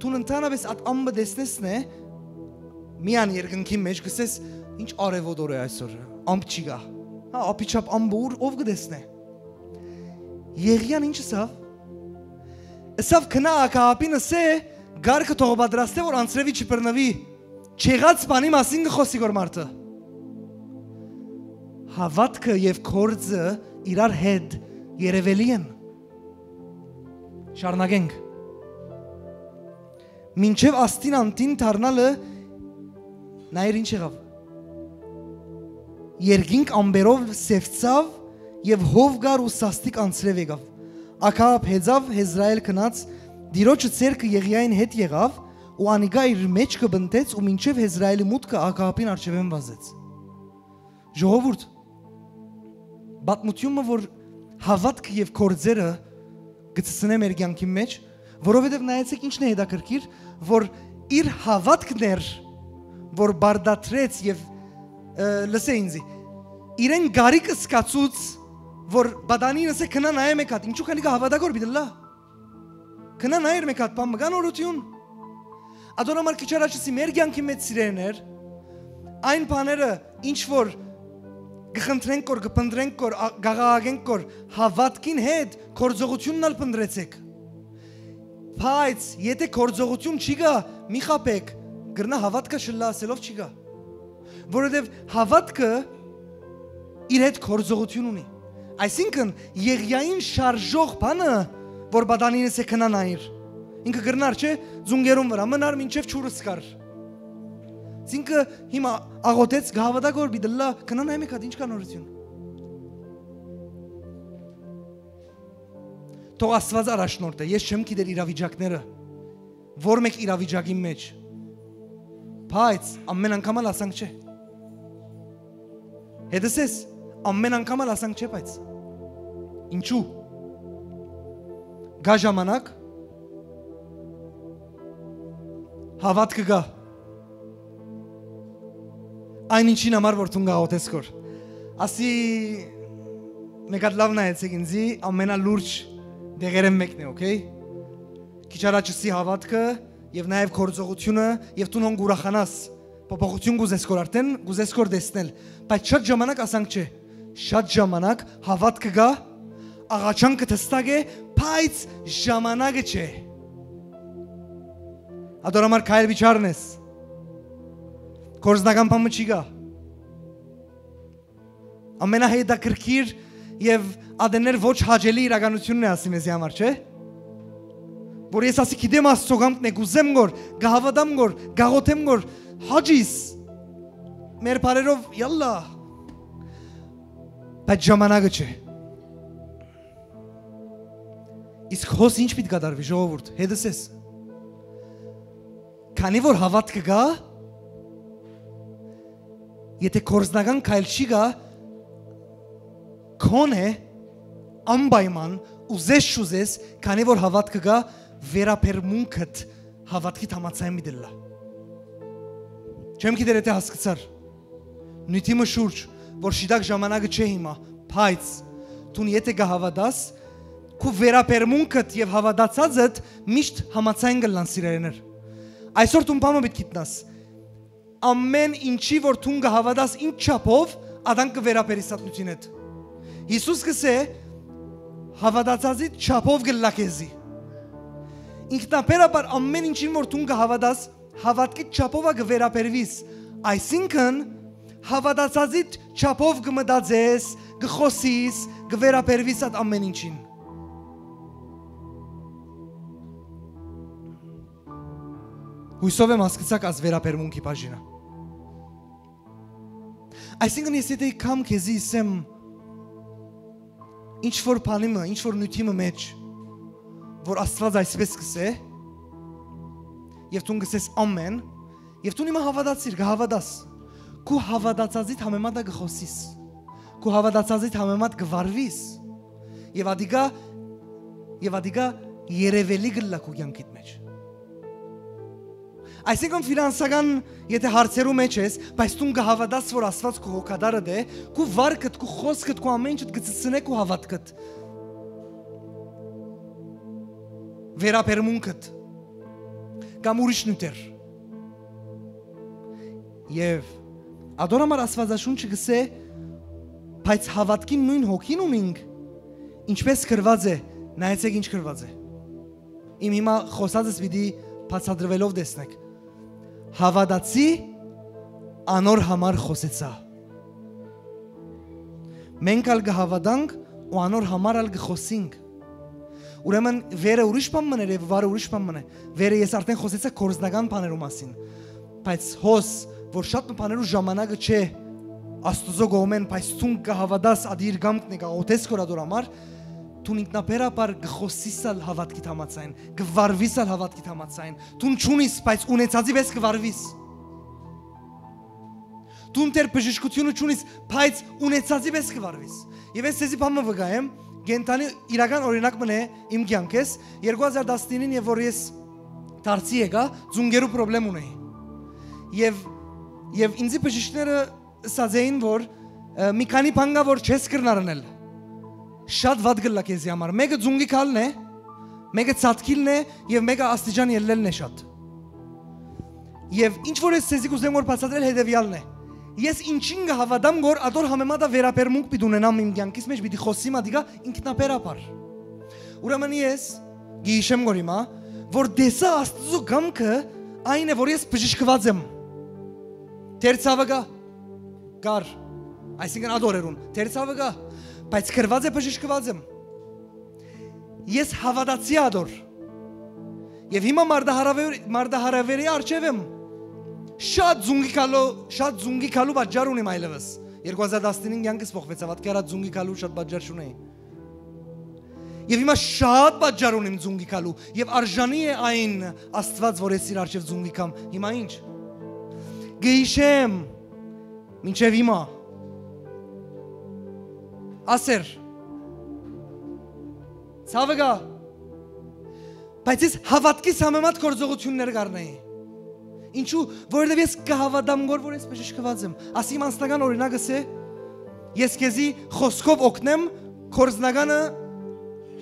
Տուն ընդհանրապես այդ ամպը տեսնեսն է, միան երկնքի մեջ գսես, ինչ արևոտ օր է այսօր, ամպ չի գա։ Հա, ափի չափ ամպը ուր, ով կտեսնէ։ Եղիան ինչ ըսավ։ Ըսավ. «Քնա Ակահապին ըսէ, կարգը թող պատրաստէ, որ անցրեւի չբռնուի, չեղած բանի մասին կը խօսի գոր մարդը»։ Հաւատքը եւ գործը իրար հետ երևելի են։ Շարունակենք։ Մինչեւ աստին անդին դառնալը, նայր ինչ եղաւ։ Երկինք ամպերով սեւցաւ եւ հով կար ու սաստիկ անցրեւ եկաւ։ Ակահապ հեծաւ Հեզրայել գնաց, Տիրոջը ձեռքը Եղիային հետ եղաւ ու անիկա իր մէջքը բնտեց ու մինչեւ Հեզրայելի մուտքը Ակահապին առջեւէն վազեց։ Ժողովուրդ, պատմությունը, որ հաւատքը եւ գործերը կը ցցնէ մեր կեանքին մէջ, որովհետեւ նայեցէք ինչն է հետաքրքիր, որ իր հաւատքն էր, որ բարդատրեց եւ, ը, լսէ ինձի, իրեն գարիք զգացուց, որ պատանին ըսէ՝ «Քնա նայ մէկ հատ, ինչու քանի կը հաւատա գոր պիտի լա»։ Քնա նայ մէկ հատ, բան մը կա նորութիւն։ Ատոր համար քիչ առաջ ըսի մեր կեանքին մէջ, սիրելիներ, այն բաները, ինչ որ կը խնդրենք գոր, կը փնտրենք գոր, ա-, կ'աղաղակենք գոր, հաւատքին հետ գործողութիւնն ալ փնտրեցէք։ Բայց եթէ գործողութիւն չի գայ, մի խաբէք, կրնայ հաւատքը շլլայ ասելով չի գայ։ Որովհետեւ հաւատքը իր հետ գործողութիւն ունի։ Այսինքն, եղիային շարժող բանը, որ պատանին ըսէ՝ «Քնա նայիր»։ Ինքը կրնար, չէ՞, ձունկերուն վրայ մնար մինչեւ ջուրս գար։ Ինքը հիմա աղօթեց, կը հաւատա գոր պիտի լա, քնա նայ մէկ հատ, ինչ կա նորութիւն։ Թող Աստուած առաջնորդէ, ես չեմ գիտեր իրավիճակները, որ մէկ իրավիճակին մէջ, բայց ամեն անգամ ալ ասանք չէ։ Հետս ես, ամեն անգամ ալ ասանք չէ, բայց ինչու՞։ Կա ժամանակ, հաւատքը կայ, այն ինչին համար որ դուն կաղօթես գոր։ Ասի, մէկ հատ լաւ նայեցէք ինձի, ամենալուրջ դեղերէն մէկն է, օքեյ։ Քիչ առաջ ըսի հաւատքը եւ նաեւ գործողութիւնը, եւ դուն հոն կ'ուրախանաս, փոփոխութիւն կ'ուզես գոր արդեն, կ'ուզես գոր տեսնել, բայց շատ ժամանակ ասանք չէ, շատ ժամանակ հաւատքը կայ, աղաչանքը դստակ է, բայց ժամանակը չէ։ Ատոր համար քայլ վիճարն ես, գործնական բան մը չի գայ։ Ամենահետաքրքիր եւ ատեններ ոչ հաճելի իրականությունն է, ասի մեզի համար, չէ՞։ Որ ես ասի, գիտեմ Աստծո կամքն է, կ'ուզեմ գոր, կ'հաւատամ գոր, կ'աղօթեմ գոր, հաճիս, մեր բարերով, յալլա, բայց ժամանակը չէ։ Իսկ հոս ինչ պիտի կատարուի, ժողովուրդ, հետս ես։ Քանի որ հաւատքը կայ, եթէ գործնական քայլ չի գայ, քոնէ անպայման, ուզես չուզես, քանի որ հաւատքը կայ, վերաբերմունքդ հաւատքի համաձայն պիտի ըլլայ։ Չեմ գիտեր եթէ հասկցար։ Նիւթի մը շուրջ, որ շիտակ ժամանակը չէ հիմա, բայց դուն եթէ կը հաւատաս, քու վերաբերմունքդ եւ հաւատացածդ միշտ համաձայն կ'ըլլան, սիրելիներ։ Այսօր դուն բան մը պիտի գիտնաս։ Ամեն ինչի որ դուն կը հաւատաս, ինչ չափով, ադանք կը վերաբերիս ատնութին հետ։ Յիսուս կ'ըսէ, հաւատացածի չափով կ'ըլլայ քեզի։ Ինքնաբերաբար ամեն ինչին որ դուն կը հաւատաս, հաւատքի չափով ա կը վերաբերվիս, այսինքն, հաւատացածի չափով կը մտածես, կը խօսիս, կը վերաբերվիս այդ ամեն ինչին։ Հուսով եմ հասկցաք այս վերաբերմունքի բաժինը։ Այսինքն, ես եթէ կամ քեզի ըսեմ, ինչ որ բանի մը, ինչ որ նիւթի մը մէջ, որ Աստուած այսպես կ'ըսէ, եւ դուն կ'ըսես ամեն, եւ դուն հիմա հաւատացիր, կը հաւատաս, քու հաւատացածիդ համեմատ կը խօսիս, քու հաւատացածիդ համեմատ կը վարվիս, եւ ադիկա, եւ ադիկա երեւելի կ'ըլլայ քու կեանքիդ մէջ։ Այսինքն, ֆինանսական եթէ հարցերու մէջ ես, բայց դուն կը հաւատաս որ Աստուած քու հոգատարդ է, քու վարքդ, քու խօսքդ, քու ամեն ինչդ կը ցցնէ քու հաւատքդ, վերաբերմունքդ կամ ուրիշ նիւթեր։ Եւ ատոր համար Աստուածաշունչը կ'ըսէ, բայց հաւատքին նոյն հոգին ունինք, ինչպես գրուած է, նայեցեք ինչ գրուած է։ Իմ հիմա խօսածս պիտի բացատրուելով տեսնեք։ Հաւատացի անոր համար խօսեցայ։ Մենք ալ կը հաւատանք ու անոր համար ալ կը խօսինք։ Ուրեմն վերը ուրիշ բան մըն էր եւ վարը ուրիշ բան մըն է։ Վերը ես արդեն խօսեցայ կորզնական բաներու մասին։ Բայց հոս, որ շատ մը բաներու ժամանակը չէ Աստուծո կողմէն, բայց դուն կը հաւատաս, ադի իր կամքն է, կաղօթես կոր ադոր համար, դուն ինքնաբերաբար կը խօսիս ալ հաւատքիդ համաձայն, կը վարվիս ալ հաւատքիդ համաձայն, դուն չունիս, բայց ունեցածի պես կը վարվիս։ Դուն դեռ բժշկությունը չունիս, բայց ունեցածի պես կը վարվիս։ Եւ ես ձեզի բան մը վկայեմ, Կենդանի իրական օրինակ մըն է իմ կեանքէս, երկու հազար տասնինին, եւ որ ես դարձի եկայ, ծունկերու պրոբլեմ ունեի։ Եւ, եւ ինձի բժիշկները ըսած էին, որ, ը, մի քանի բան կայ, որ չես կրնար ընել։ Շատ վատ կ'ըլլայ քեզի համար։ Մէկը ծունկի քալն է, մէկը ցատկիլն է, եւ մէկը աստիճան ելլելն է շատ։ Եւ ինչ որ ես ձեզի կ'ուզեմ որ բացատրել, հետեւեալն է։ Ես ինչին կը հաւատամ, որ ատոր համեմատը վերաբերմունք պիտի ունենամ իմ կեանքիս մէջ, պիտի խօսիմ ատիկա ինքնաբերաբար։ Ուրեմն ես կը յիշեմ, որ հիմա, որ տեսայ Աստուծոյ կամքը այն է, որ ես բժշկուած եմ։ Դեր ցաւը կայ, կար, այսինքն՝ ատոր օրերուն դեր ցաւը կայ, բայց գրուած է՝ բժշկուած եմ։ Ես հաւատացի ատոր։ Եւ հիմա մարտահրաւեր-, մարտահրաւերի առջեւ եմ։ Շատ ծունկի քալու, շատ ծունկի քալու պատճառ ունիմ այլեւս։ Երկու հազար տասնինին կեանքս փոխուեցաւ, ատկերա ծունկի քալու շատ պատճառ չունեի։ Եւ հիմա շատ պատճառ ունիմ ծունկի քալու, եւ արժանի է այն Աստուած, որ ես իր առջեւ ծունկի կամ։ Հիմա ինչ։ Կը յիշեմ, մինչեւ հիմա։ Ասեր, ցաւը կայ, բայց ես հաւատքիս համեմատ գործողութիւններ կ'առնեի։ Ինչու՞, որովհետեւ ես կը հաւատամ, որ, որ ես բժշկուած եմ։ Ասի իմ անձնական օրինակս է, ես քեզի խօսքով օգնեմ, գործնականը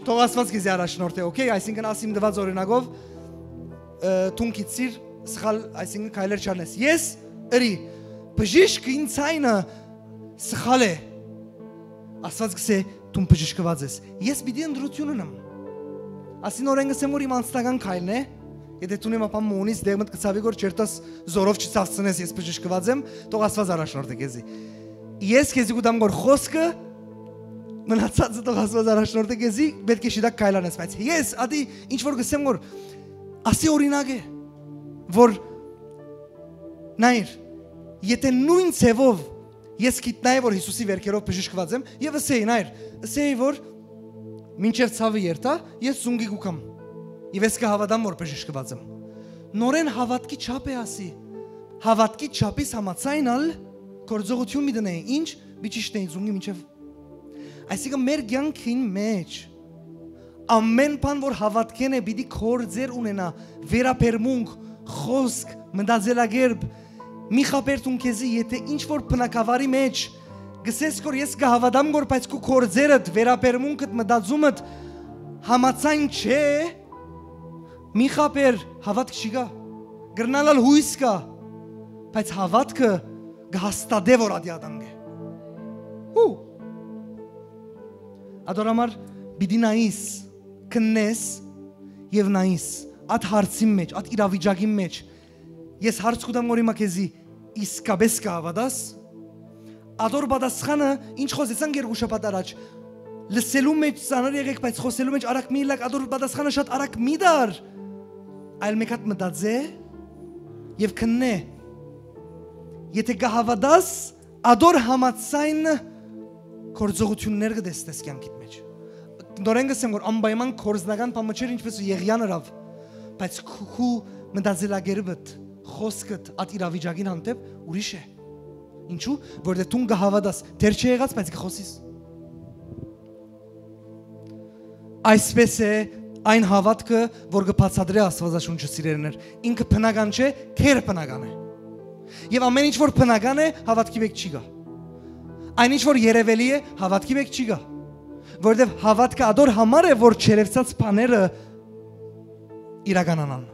թող Աստուած քեզի առաջնորդէ, օքեյ, այսինքն՝ ասի իմ տուած օրինակով, ը, դուն գիտցիր սխալ, այսինքն՝ քայլեր չառնես։ Ես ըրի, բժիշկ ինձ այնը սխալ է, Աստուած կ'ըսէ՝ դուն բժշկուած ես։ Ես պիտի ընտրութիւն ընեմ։ Ասի նորէն կ'ըսեմ, որ իմ անձնական քայլն է, եթե դուն իմ ապան մունից դեղմդ կը ցաւի, որ չերտաս զորով չցածնես, ես բժշկուած եմ, թող Աստուած առաջնորդէ քեզի։ Ես քեզի կ'ուտամ, որ խօսքը, մնացածը թող Աստուած առաջնորդէ քեզի, պէտք է շիտակ քայլանես, բայց ես ատի ինչ որ կ'ըսեմ, որ ասի օրինակ է, որ նայր, եթե նոյն ձեւով ես գիտնայի, որ Յիսուսի վերքերով բժշկուած եմ, եւ ըսեի, նայր, ըսեի, որ մինչեւ ցաւը երթայ, ես ծունկի կու կամ, եւ ես կը հաւատամ, որ բժշկուած եմ։ Նորէն հաւատքի չափ է ասի, հաւատքի չափիս համաձայն ալ գործողութիւն մի դնեի, ինչ, մի ճիշտ էի ծունկի մինչեւ, այսինքն՝ մեր կեանքին մէջ ամէն բան, որ հաւատքէն է, պիտի գործեր ունենայ, վերաբերմունք, խօսք, մտածելակերպ։ Մի խաբեր դուն քեզի, եթե ինչ որ բնակավարի մէջ կ'ըսես, որ ես կը հաւատամ, որ, բայց քու գործերդ, վերաբերմունքդ, մտածումդ համաձայն չէ, մի խաբեր, հաւատք չի գայ, կրնալ ալ յոյս կայ, բայց հաւատքը կը հաստատէ, որ ատի ատանկ է։ Ու ատոր համար պիտի նայիս, քննես եւ նայիս, ատ հարցին մէջ, ատ իրավիճակին մէջ, ես հարց կու տամ, որ հիմա քեզի իսկապէս կը հաւատա՞ս։ Ատոր պատասխանը, ինչ խօսեցանք երկու շաբաթ առաջ, լսելու մէջ ծանր եղեք, բայց խօսելու մէջ արագ մի ըլլաք, ատոր պատասխանը շատ արագ մի տար, այլ մէկ հատ մտածէ եւ քննէ։ Եթե կը հաւատաս, ատոր համաձայն գործողութիւններ կը տեսնես կեանքիդ մէջ։ Նորէն կ'ըսեմ, որ անպայման գործնական բան մը չէր, ինչպէս որ Եղիան ըրաւ, բայց քու, քու մտածելակերպդ, խօսքդ ատ իրավիճակին հանդէպ ուրիշ է։ Ինչու՞, որովհետեւ դուն կը հաւատաս, դեռ չի եղած, բայց կը խօսիս։ Այսպէս է այն հաւատքը, որ կը բացատրէ Աստուածաշունչը, սիրելիներ։ Ինքը բնական չէ, գերբնական է։ Եւ ամէն ինչ որ բնական է, հաւատքի մէջ չի գայ։ Այն ինչ որ երեւելի է, հաւատքի մէջ չի գայ, որովհետեւ հաւատքը ատոր համար է, որ չերևցած բաները իրականանան։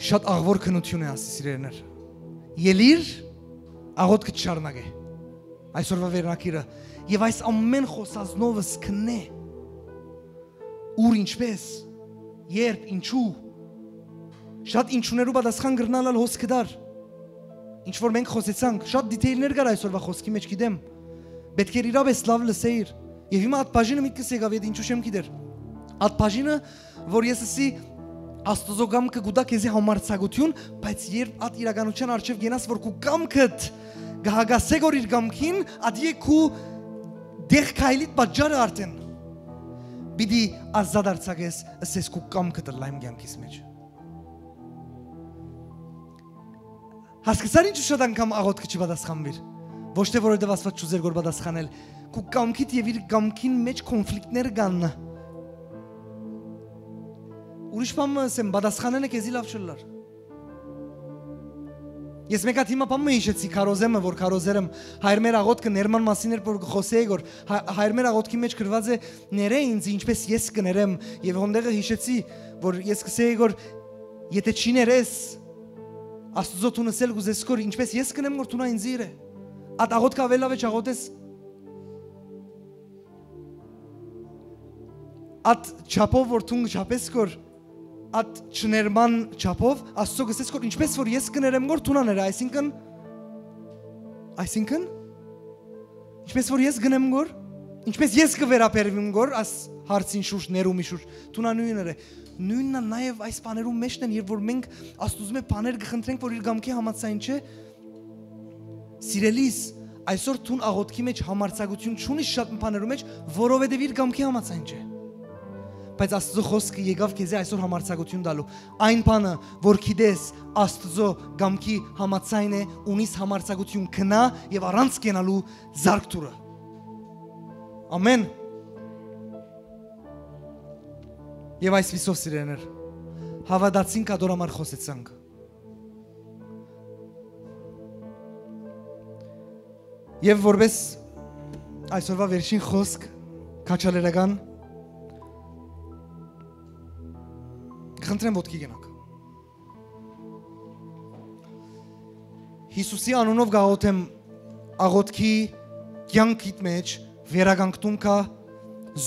Շատ աղուոր քննութիւն է, ասի, սիրելիներ։ Ելիր, աղօթքը չշարունակէ այսօրվա վերնագիրը, եւ այս ամէն խօսածնովս քննէ, ուր, ինչպէս, երբ, ինչու։ Շատ ինչուներու պատասխան կրնալ ալ հոս կդար։ Ինչ որ մենք խօսեցանք, շատ դիթեյլներ կար այսօրվա խօսքի մեջ, գիտեմ։ Պէտք էր իրապէս լաւ լսեիր։ Եւ հիմա ատ բաժինը միտքս եկաւ, եթ ինչու չեմ գիտեր։ Ատ բաժինը, որ ես ըսի, Աստուծոյ կամքը կուտա քեզի համարձակութիւն, բայց երբ ատ իրականության առջեւ կենաս, որ քու կամքդ կը հակասե գոր իր կամքին, ատի է քու դեղ քայլիդ պատճառը արդեն։ Պիտի ազատ արձակես, ըսես, քու կամքը ըլլայ իմ կեանքիս մէջ։ Հասկացա՞ր ինչու շատ անգամ աղօթքը չի պատասխանուիր։ Ոչ թէ որովհետեւ Աստուած չուզեր որ պատասխանել։ Քու կամքիդ եւ իր կամքին մէջ կոնֆլիկտներ կան։ Ուրիշ բան մը ըսեմ, պատասխանենը քեզի լաւ չըլլար։ Ես մէկ հատ հիմա բան մը յիշեցի, քարոզեմը, որ քարոզեր եմ, հայր մեր աղոթքը ներման մասին էր, որ կը խօսէի, որ հայ-, հայր մեր աղոթքի մէջ գրված է, «Ներէ ինձ, ինչպես ես կներեմ», եւ հոնդեղը յիշեցի, որ ես կսեի, որ եթէ չի ներես, Աստուծոյ դուն ըսել կուզես, որ ինչպես ես կնեմ, որ դունա ինձ իրե։ Ատ աղոթքը աւելաւէ չաղոթես։ Ատ չափով որ դուն չափես, որ ատ չներման չափով, Աստուծոյ կսես, որ ինչպես որ ես կներեմ, որ դունա ներե, այսինքն, այսինքն, ինչպես որ ես գնեմ գոր, ինչպես ես կը վերաբերվեմ գոր, աս հարցին շուրջ, ներումի շուրջ, դունա նոյնը։ Նոյնն ա նաեւ այս բաներուն մէջն են, երբ որ մենք Աստուծմէ բաներ կը խնդրենք, որ իր կամքի համաձայն չէ, սիրելիս, այսօր դուն աղոթքի մէջ համարձակություն չունիս շատ բաներու մէջ, որովհետեւ իր կամքի համաձայն չէ։ Բայց Աստուծոյ խօսքը եկաւ քեզի այսօր համարձակություն տալու։ Այն բանը, որ գիտես Աստուծոյ կամքի համաձայն է, ունիս համարձակություն, գնա եւ առանց կենալու զարկ դուրը։ Ամեն։ Եւ այսպիսով, սիրեներ, հաւատացինք, ատոր համար խօսեցանք։ Եւ որպես այսօրվա վերջին խօսք քաջալերական, խնդրեմ ոտքի կենաք։ Յիսուսի անունով կաղոթեմ, աղոթքի կեանքիդ մէջ վերականգնում կայ,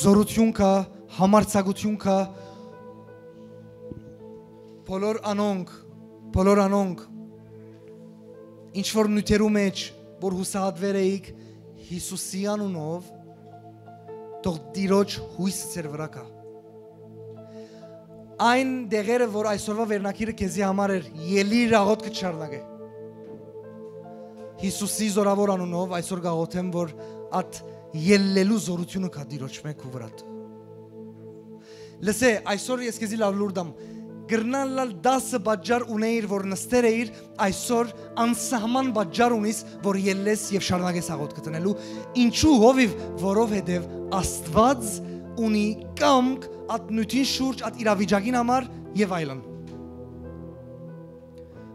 զօրութիւն կայ, համարձակութիւն կայ, բոլոր անոնք, բոլոր անոնք, ինչ որ նիւթերու մէջ, որ յուսահատուեր էիք, Յիսուսի անունով, թող Տիրոջ յոյսը ձեր վրայ գայ։ Այն դեղերը, որ այսօրվա վերնագիրը քեզի համար էր, ելի իր աղոթքը չառնագէ։ Յիսուսի զորաւոր անունով այսօր կաղոթեմ, որ ատ ելլելու զօրութիւնը գայ Տիրոջ մէ քու վրադ։ Լսէ, այսօր ես քեզի լաւ լուր տամ։ Կրնան ըլլալ տասը պատճառ ունէիր, որ նստեր էիր, այսօր անսահման պատճառ ունիս, որ ելլես եւ շարունակես աղոթքը տնելու։ Ինչու՞, հովիւ, որովհետեւ Աստուած ունի կամք ատ նիւթին շուրջ, ատ իրավիճակին համար եւ այլն։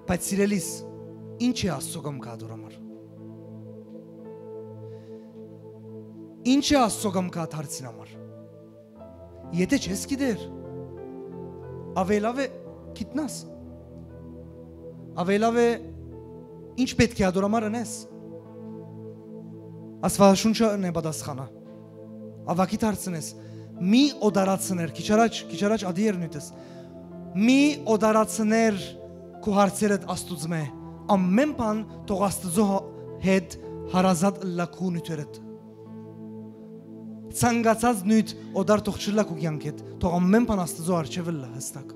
Բայց, սիրելիս, ի՞նչ է Աստուծոյ կամքը ատոր համար։ Ի՞նչ է Աստուծոյ կամքը ատ հարցին համար։ Եթէ չես գիտեր, աւելաւէ գիտնաս։ Աւելաւէ ինչ պէտք է ատոր համար ընես։ Աստուածաշունչը ընէ պատասխանը։ Աւագի դարձնես, մի օտարացներ, քիչ առաջ, քիչ առաջ ատի էր նիւթս, մի օտարացներ քու հարցերդ Աստուծմէ, ամեն բան թող Աստուծոյ հա-, հետ հարազատ ըլլայ քու նիւթերդ։ Ցանկացած նիւթ օտար թող չըլլայ քու կեանքիդ, թող ամեն բան Աստուծոյ առջեւ ըլլայ հստակ։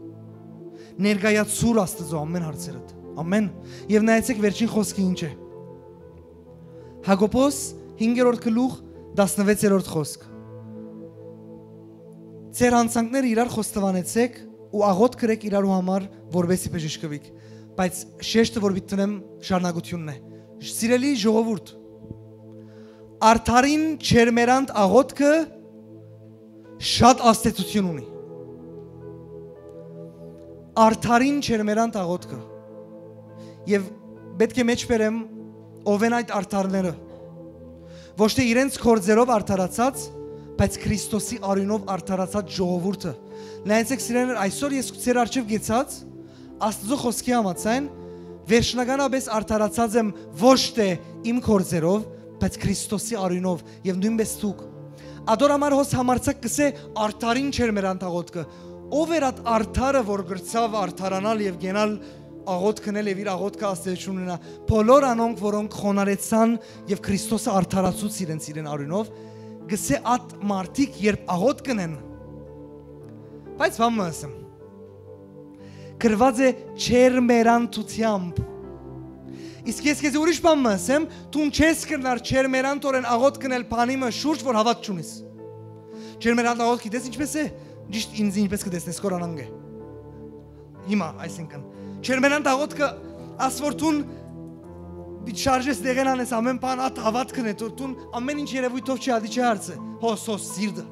Ներկայացուր Աստուծոյ ամեն հարցերդ։ Ամեն։ Եւ նայեցեք վերջին խօսքը ինչ է։ Յակոբոս հինգերորդ գլուխ, տասնվեցերորդ խօսք։ Ձեր յանցանքները իրար խոստովանեցէք ու աղոթք կրեք իրարու համար, որպեսզի բժշկուիք։ Բայց շեշտը որ պիտի դնեմ շարունակությունն է։ Սիրելի ժողովուրդ, արդարին չերմերանդ աղոթքը շատ ազդեցություն ունի։ Արդարին չերմերանդ աղոթքը։ Եւ պէտք է մէջբերեմ ով են այդ արդարները։ Ոչ թէ իրենց գործերով արդարացած, բայց Քրիստոսի արիւնով արդարացած ժողովուրդը։ Նայեցեք, սիրեներ, այսօր ես ձեր առջեւ գեցած, Աստուծոյ խօսքի համաձայն, վերջնականապես արդարացած եմ ոչ թէ իմ գործերով, բայց Քրիստոսի արիւնով, եւ նոյնպես դուք։ Ատոր համար հոս համարձակ կսէ, արդարին չերմերանդ աղոթքը։ Ո՞վ էր այդ արդարը, որ գրցաւ արդարանալ եւ գենալ աղոթքնել եւ իր աղոթքը ազդեցություն ունենայ։ Բոլոր անոնք, որոնք խոնարհեցան եւ Քրիստոսը արդարացուց իրենց իրեն արիւնով, կսէ, այդ մարդիկ երբ աղոթք կ'ընեն, բայց բան մը ըսեմ, գրված է չերմերանթութեամբ։ Իսկ ես քեզի ուրիշ բան մը ըսեմ, դուն չես կրնար չերմերանթօրէն աղոթք կ'ընել բանի մը շուրջ, որ հաւատ չունիս։ Չերմերանթ աղոթք գիտես ինչպես է, ճիշտ ինձ ինչպես կտեսնես, կոր անանկ է։ Հիմա, այսինքն, չերմերանթ աղոթքը, աս որ դուն պիտի շարժես, դեղեն անես, ամեն բան, ատ հաւատքն է, դու, դուն ամեն ինչ երևույթով չի, ատի չի հարցը, հոս, հոս, սիրտը,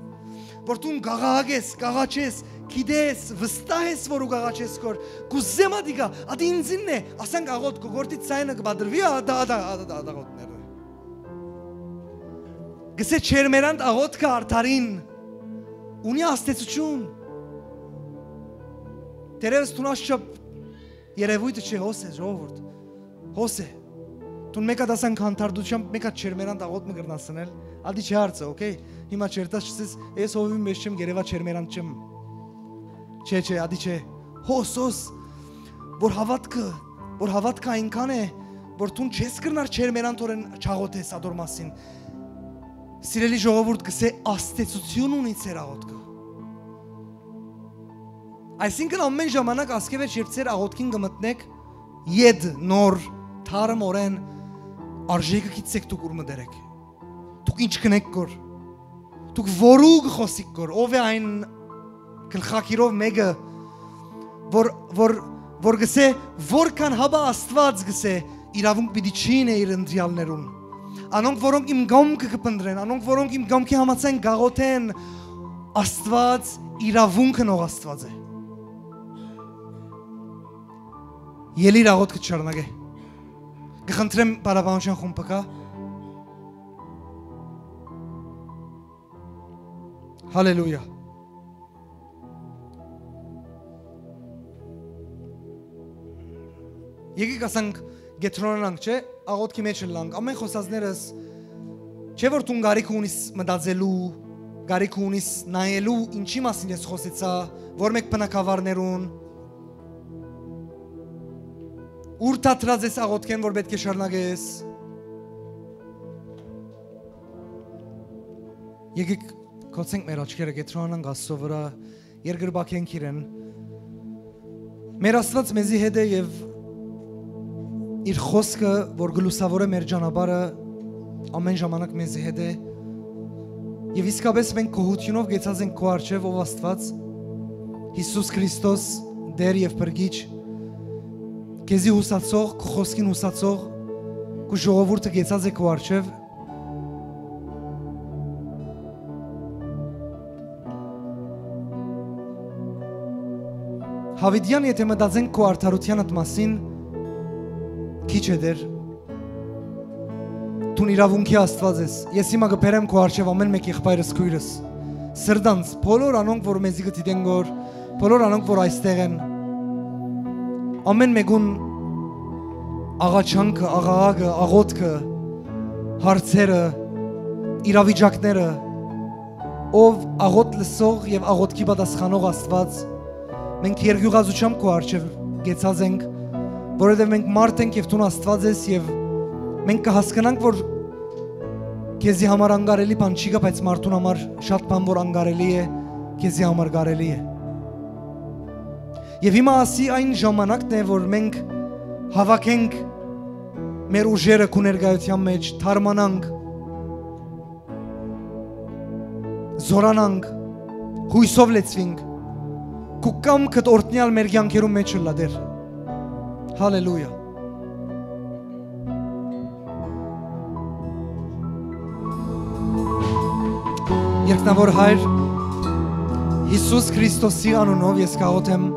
որ դուն կաղաղակ ես, կաղաչես, գիտես, վստահ ես, որ ու կաղաչես, կոր, կուզեմ ատիկա, ատի ինձինն է, ասանք աղոթքը, գործի ձայնը կը պատրվի, ատա, ատա, ատա, ատա, աղոթքները։ Գսե չերմերանդ աղոթքը արդարին ունի ազդեցություն։ Դերևս դուն աչքչափ երևույթը չէ, հոս է, ժողովուրդ, հոս է։ Դուն մեկ հատ ասանք հանդարտությամբ, մեկ հատ չերմերանդ աղոթք մը կրնաս սնել, ատի չի հարցը, օքեյ։ Հիմա չերտաս չսես, ես հովիվի մեջ չեմ, գերեվա չերմերանդ չեմ։ Չէ, չէ, ատի չէ, հոս, հոս, որ հաւատքը, որ հաւատքը այնքան է, որ դուն չես կրնար չերմերանդ օրեն չաղոթես ատոր մասին։ Սիրելի ժողովուրդ, գսե ազդեցություն ունի ձեր աղոթքը։ Այսինքն ամեն ժամանակ ասկեվեջ, երբ ձեր աղոթքին կը մտնեք, յետ նոր թարմ օրեն արժեքը գիտցեք դուք ուր մտերեք։ Դուք ինչ կնեք կոր։ Դուք որու կը խոսիք կոր, ով է այն գլխակիրով մեկը, որ, որ, որ գսե, որքան հապա Աստված գսե, իրավունք պիտի չի ինէ իր ընտրյալներուն։ Անոնք, որոնք իմ կամքը կը փնտրեն, անոնք, որոնք իմ կամքի համաձայն կաղոթեն, Աստված իրավունքը նող Աստված է։ Ելի իր աղոթքը չառնագե։ Կխնդրեմ բարաբանության խումբը կա։ Հալելույա։ Եկեք ասանք կեդրոնանանք, չէ՞, աղոթքի մեջ ըլլանք, ամեն խոսածներս, չէ՞ որ դուն կարիք ունիս մտածելու, կարիք ունիս նայելու, ինչի մասին ես խոսեցայ, որ մէկ բնակավարներուն, ուր դադրած ես աղոթքեն, որ պէտք է շարունակես։ Եկեք գոցենք մեր աչքերը, կեդրոնանանք Աստծո վրայ, երկրպագենք իրեն։ Մեր Աստված մեզի հետ է եւ իր խոսքը, որ կը լուսաւորէ մեր ճանապարհը, ամեն ժամանակ մեզի հետ է։ Եւ իսկապես մենք գոհութիւնով գեցած ենք քո առջեւ, ով Աստված, Յիսուս Քրիստոս, Տէր եւ Փրկիչ, քեզի յուսացող, քո խոսքին յուսացող, քու ժողովուրդը գեցած է քո առջեւ։ Յաւիտեան, եթէ մտածենք քո արդարութեանդ մասին, քիչ է դեռ։ Դուն իրաւունքի Աստուած ես։ Ես հիմա կը բերեմ քո առջեւ ամեն մէկ եղբայրս, քոյրս, սրտանց, բոլոր անոնք, որ մեզի կը դիտեն գոր, բոլոր անոնք, որ այստեղ են, ամեն մէկուն աղաչանքը, աղաղակը, աղոթքը, հարցերը, իրավիճակները, ով աղոթ լսող եւ աղոթքի պատասխանող Աստուած, մենք երկյուղածությամբ քո առջեւ գեցած ենք, որովհետեւ մենք մարդ ենք եւ դուն Աստուած ես, եւ մենք կը հասկնանք, որ քեզի համար անկարելի բան չի գա, բայց մարդուն համար շատ բան, որ անկարելի է, քեզի համար կարելի է։ Եւ հիմա ասի այն ժամանակն է, որ մենք հաւաքենք մեր ուժերը քու ներկայութեան մեջ, թարմանանք, զորանանք, յոյսով լեցուինք, քու կամքդ օրհնեալ մեր կեանքերուն մեջ ըլլայ, Տէր։ Հալելույա։ Երկնաւոր Հայր, Յիսուս Քրիստոսի անունով ես կաղոթեմ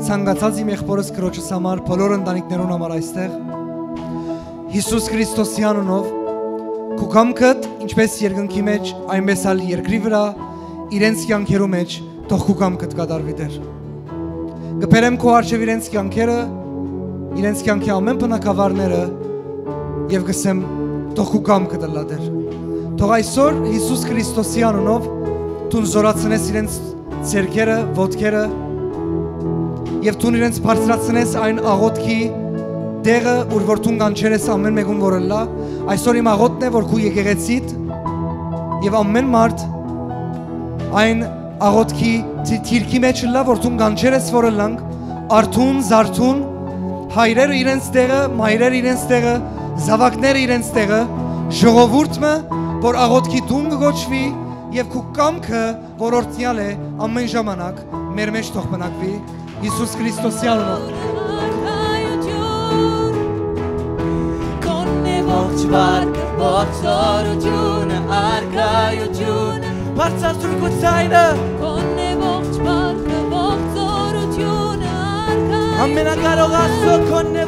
ցանկացած իմ եղբորս, քրոջս համար, բոլոր ընտանիքներուն համար այստեղ։ Յիսուս Քրիստոսի անունով, քու կամքդ, ինչպես երկնքի մեջ, այնպես ալ երկրի վրայ, իրենց կեանքերու մեջ, թող քու կամքդ կատարուի, Տէր։ Կը բերեմ քո առջեւ իրենց կեանքերը, իրենց կեանքի ամեն բնակավարները, եւ կ'ըսեմ, թող քու կամքդ ըլլայ, Տէր։ Թող այսօր Յիսուս Քրիստոսի անունով դուն զորացնես իրենց ձեռքերը, ոտքերը, եւ դուն իրենց բարձրացնես այն աղոթքի տեղը, ուր որ դուն կանչեր ես ամեն մեկուն, որ ըլլայ։ Այսօր իմ աղոթքն է, որ քու եկեղեցիդ եւ ամեն մարդ այն աղոթքի դի-, դիրքի մեջ ըլլայ, որ դուն կանչեր ես, որ ըլլանք արթուն, զարթուն, հայրերը իրենց տեղը, մայրերը իրենց տեղը, զաւակները իրենց տեղը, ժողովուրդ մը, որ աղոթքի տուն կը կոչուի, եւ քու կամքը, որ օրհնեալ է, ամեն ժամանակ մեր մեջ թող բնակուի, Յիսուս Քրիստոսի անունով։ Ողջ վարկը, ողջ զօրութիւնը, արքայութիւնը, բարձրացուր քու ձայնը։ Քոնն է ողջ վարկը, ողջ զօրութիւնը, արքայ- Ամենակարող Աստուծո, քոնն է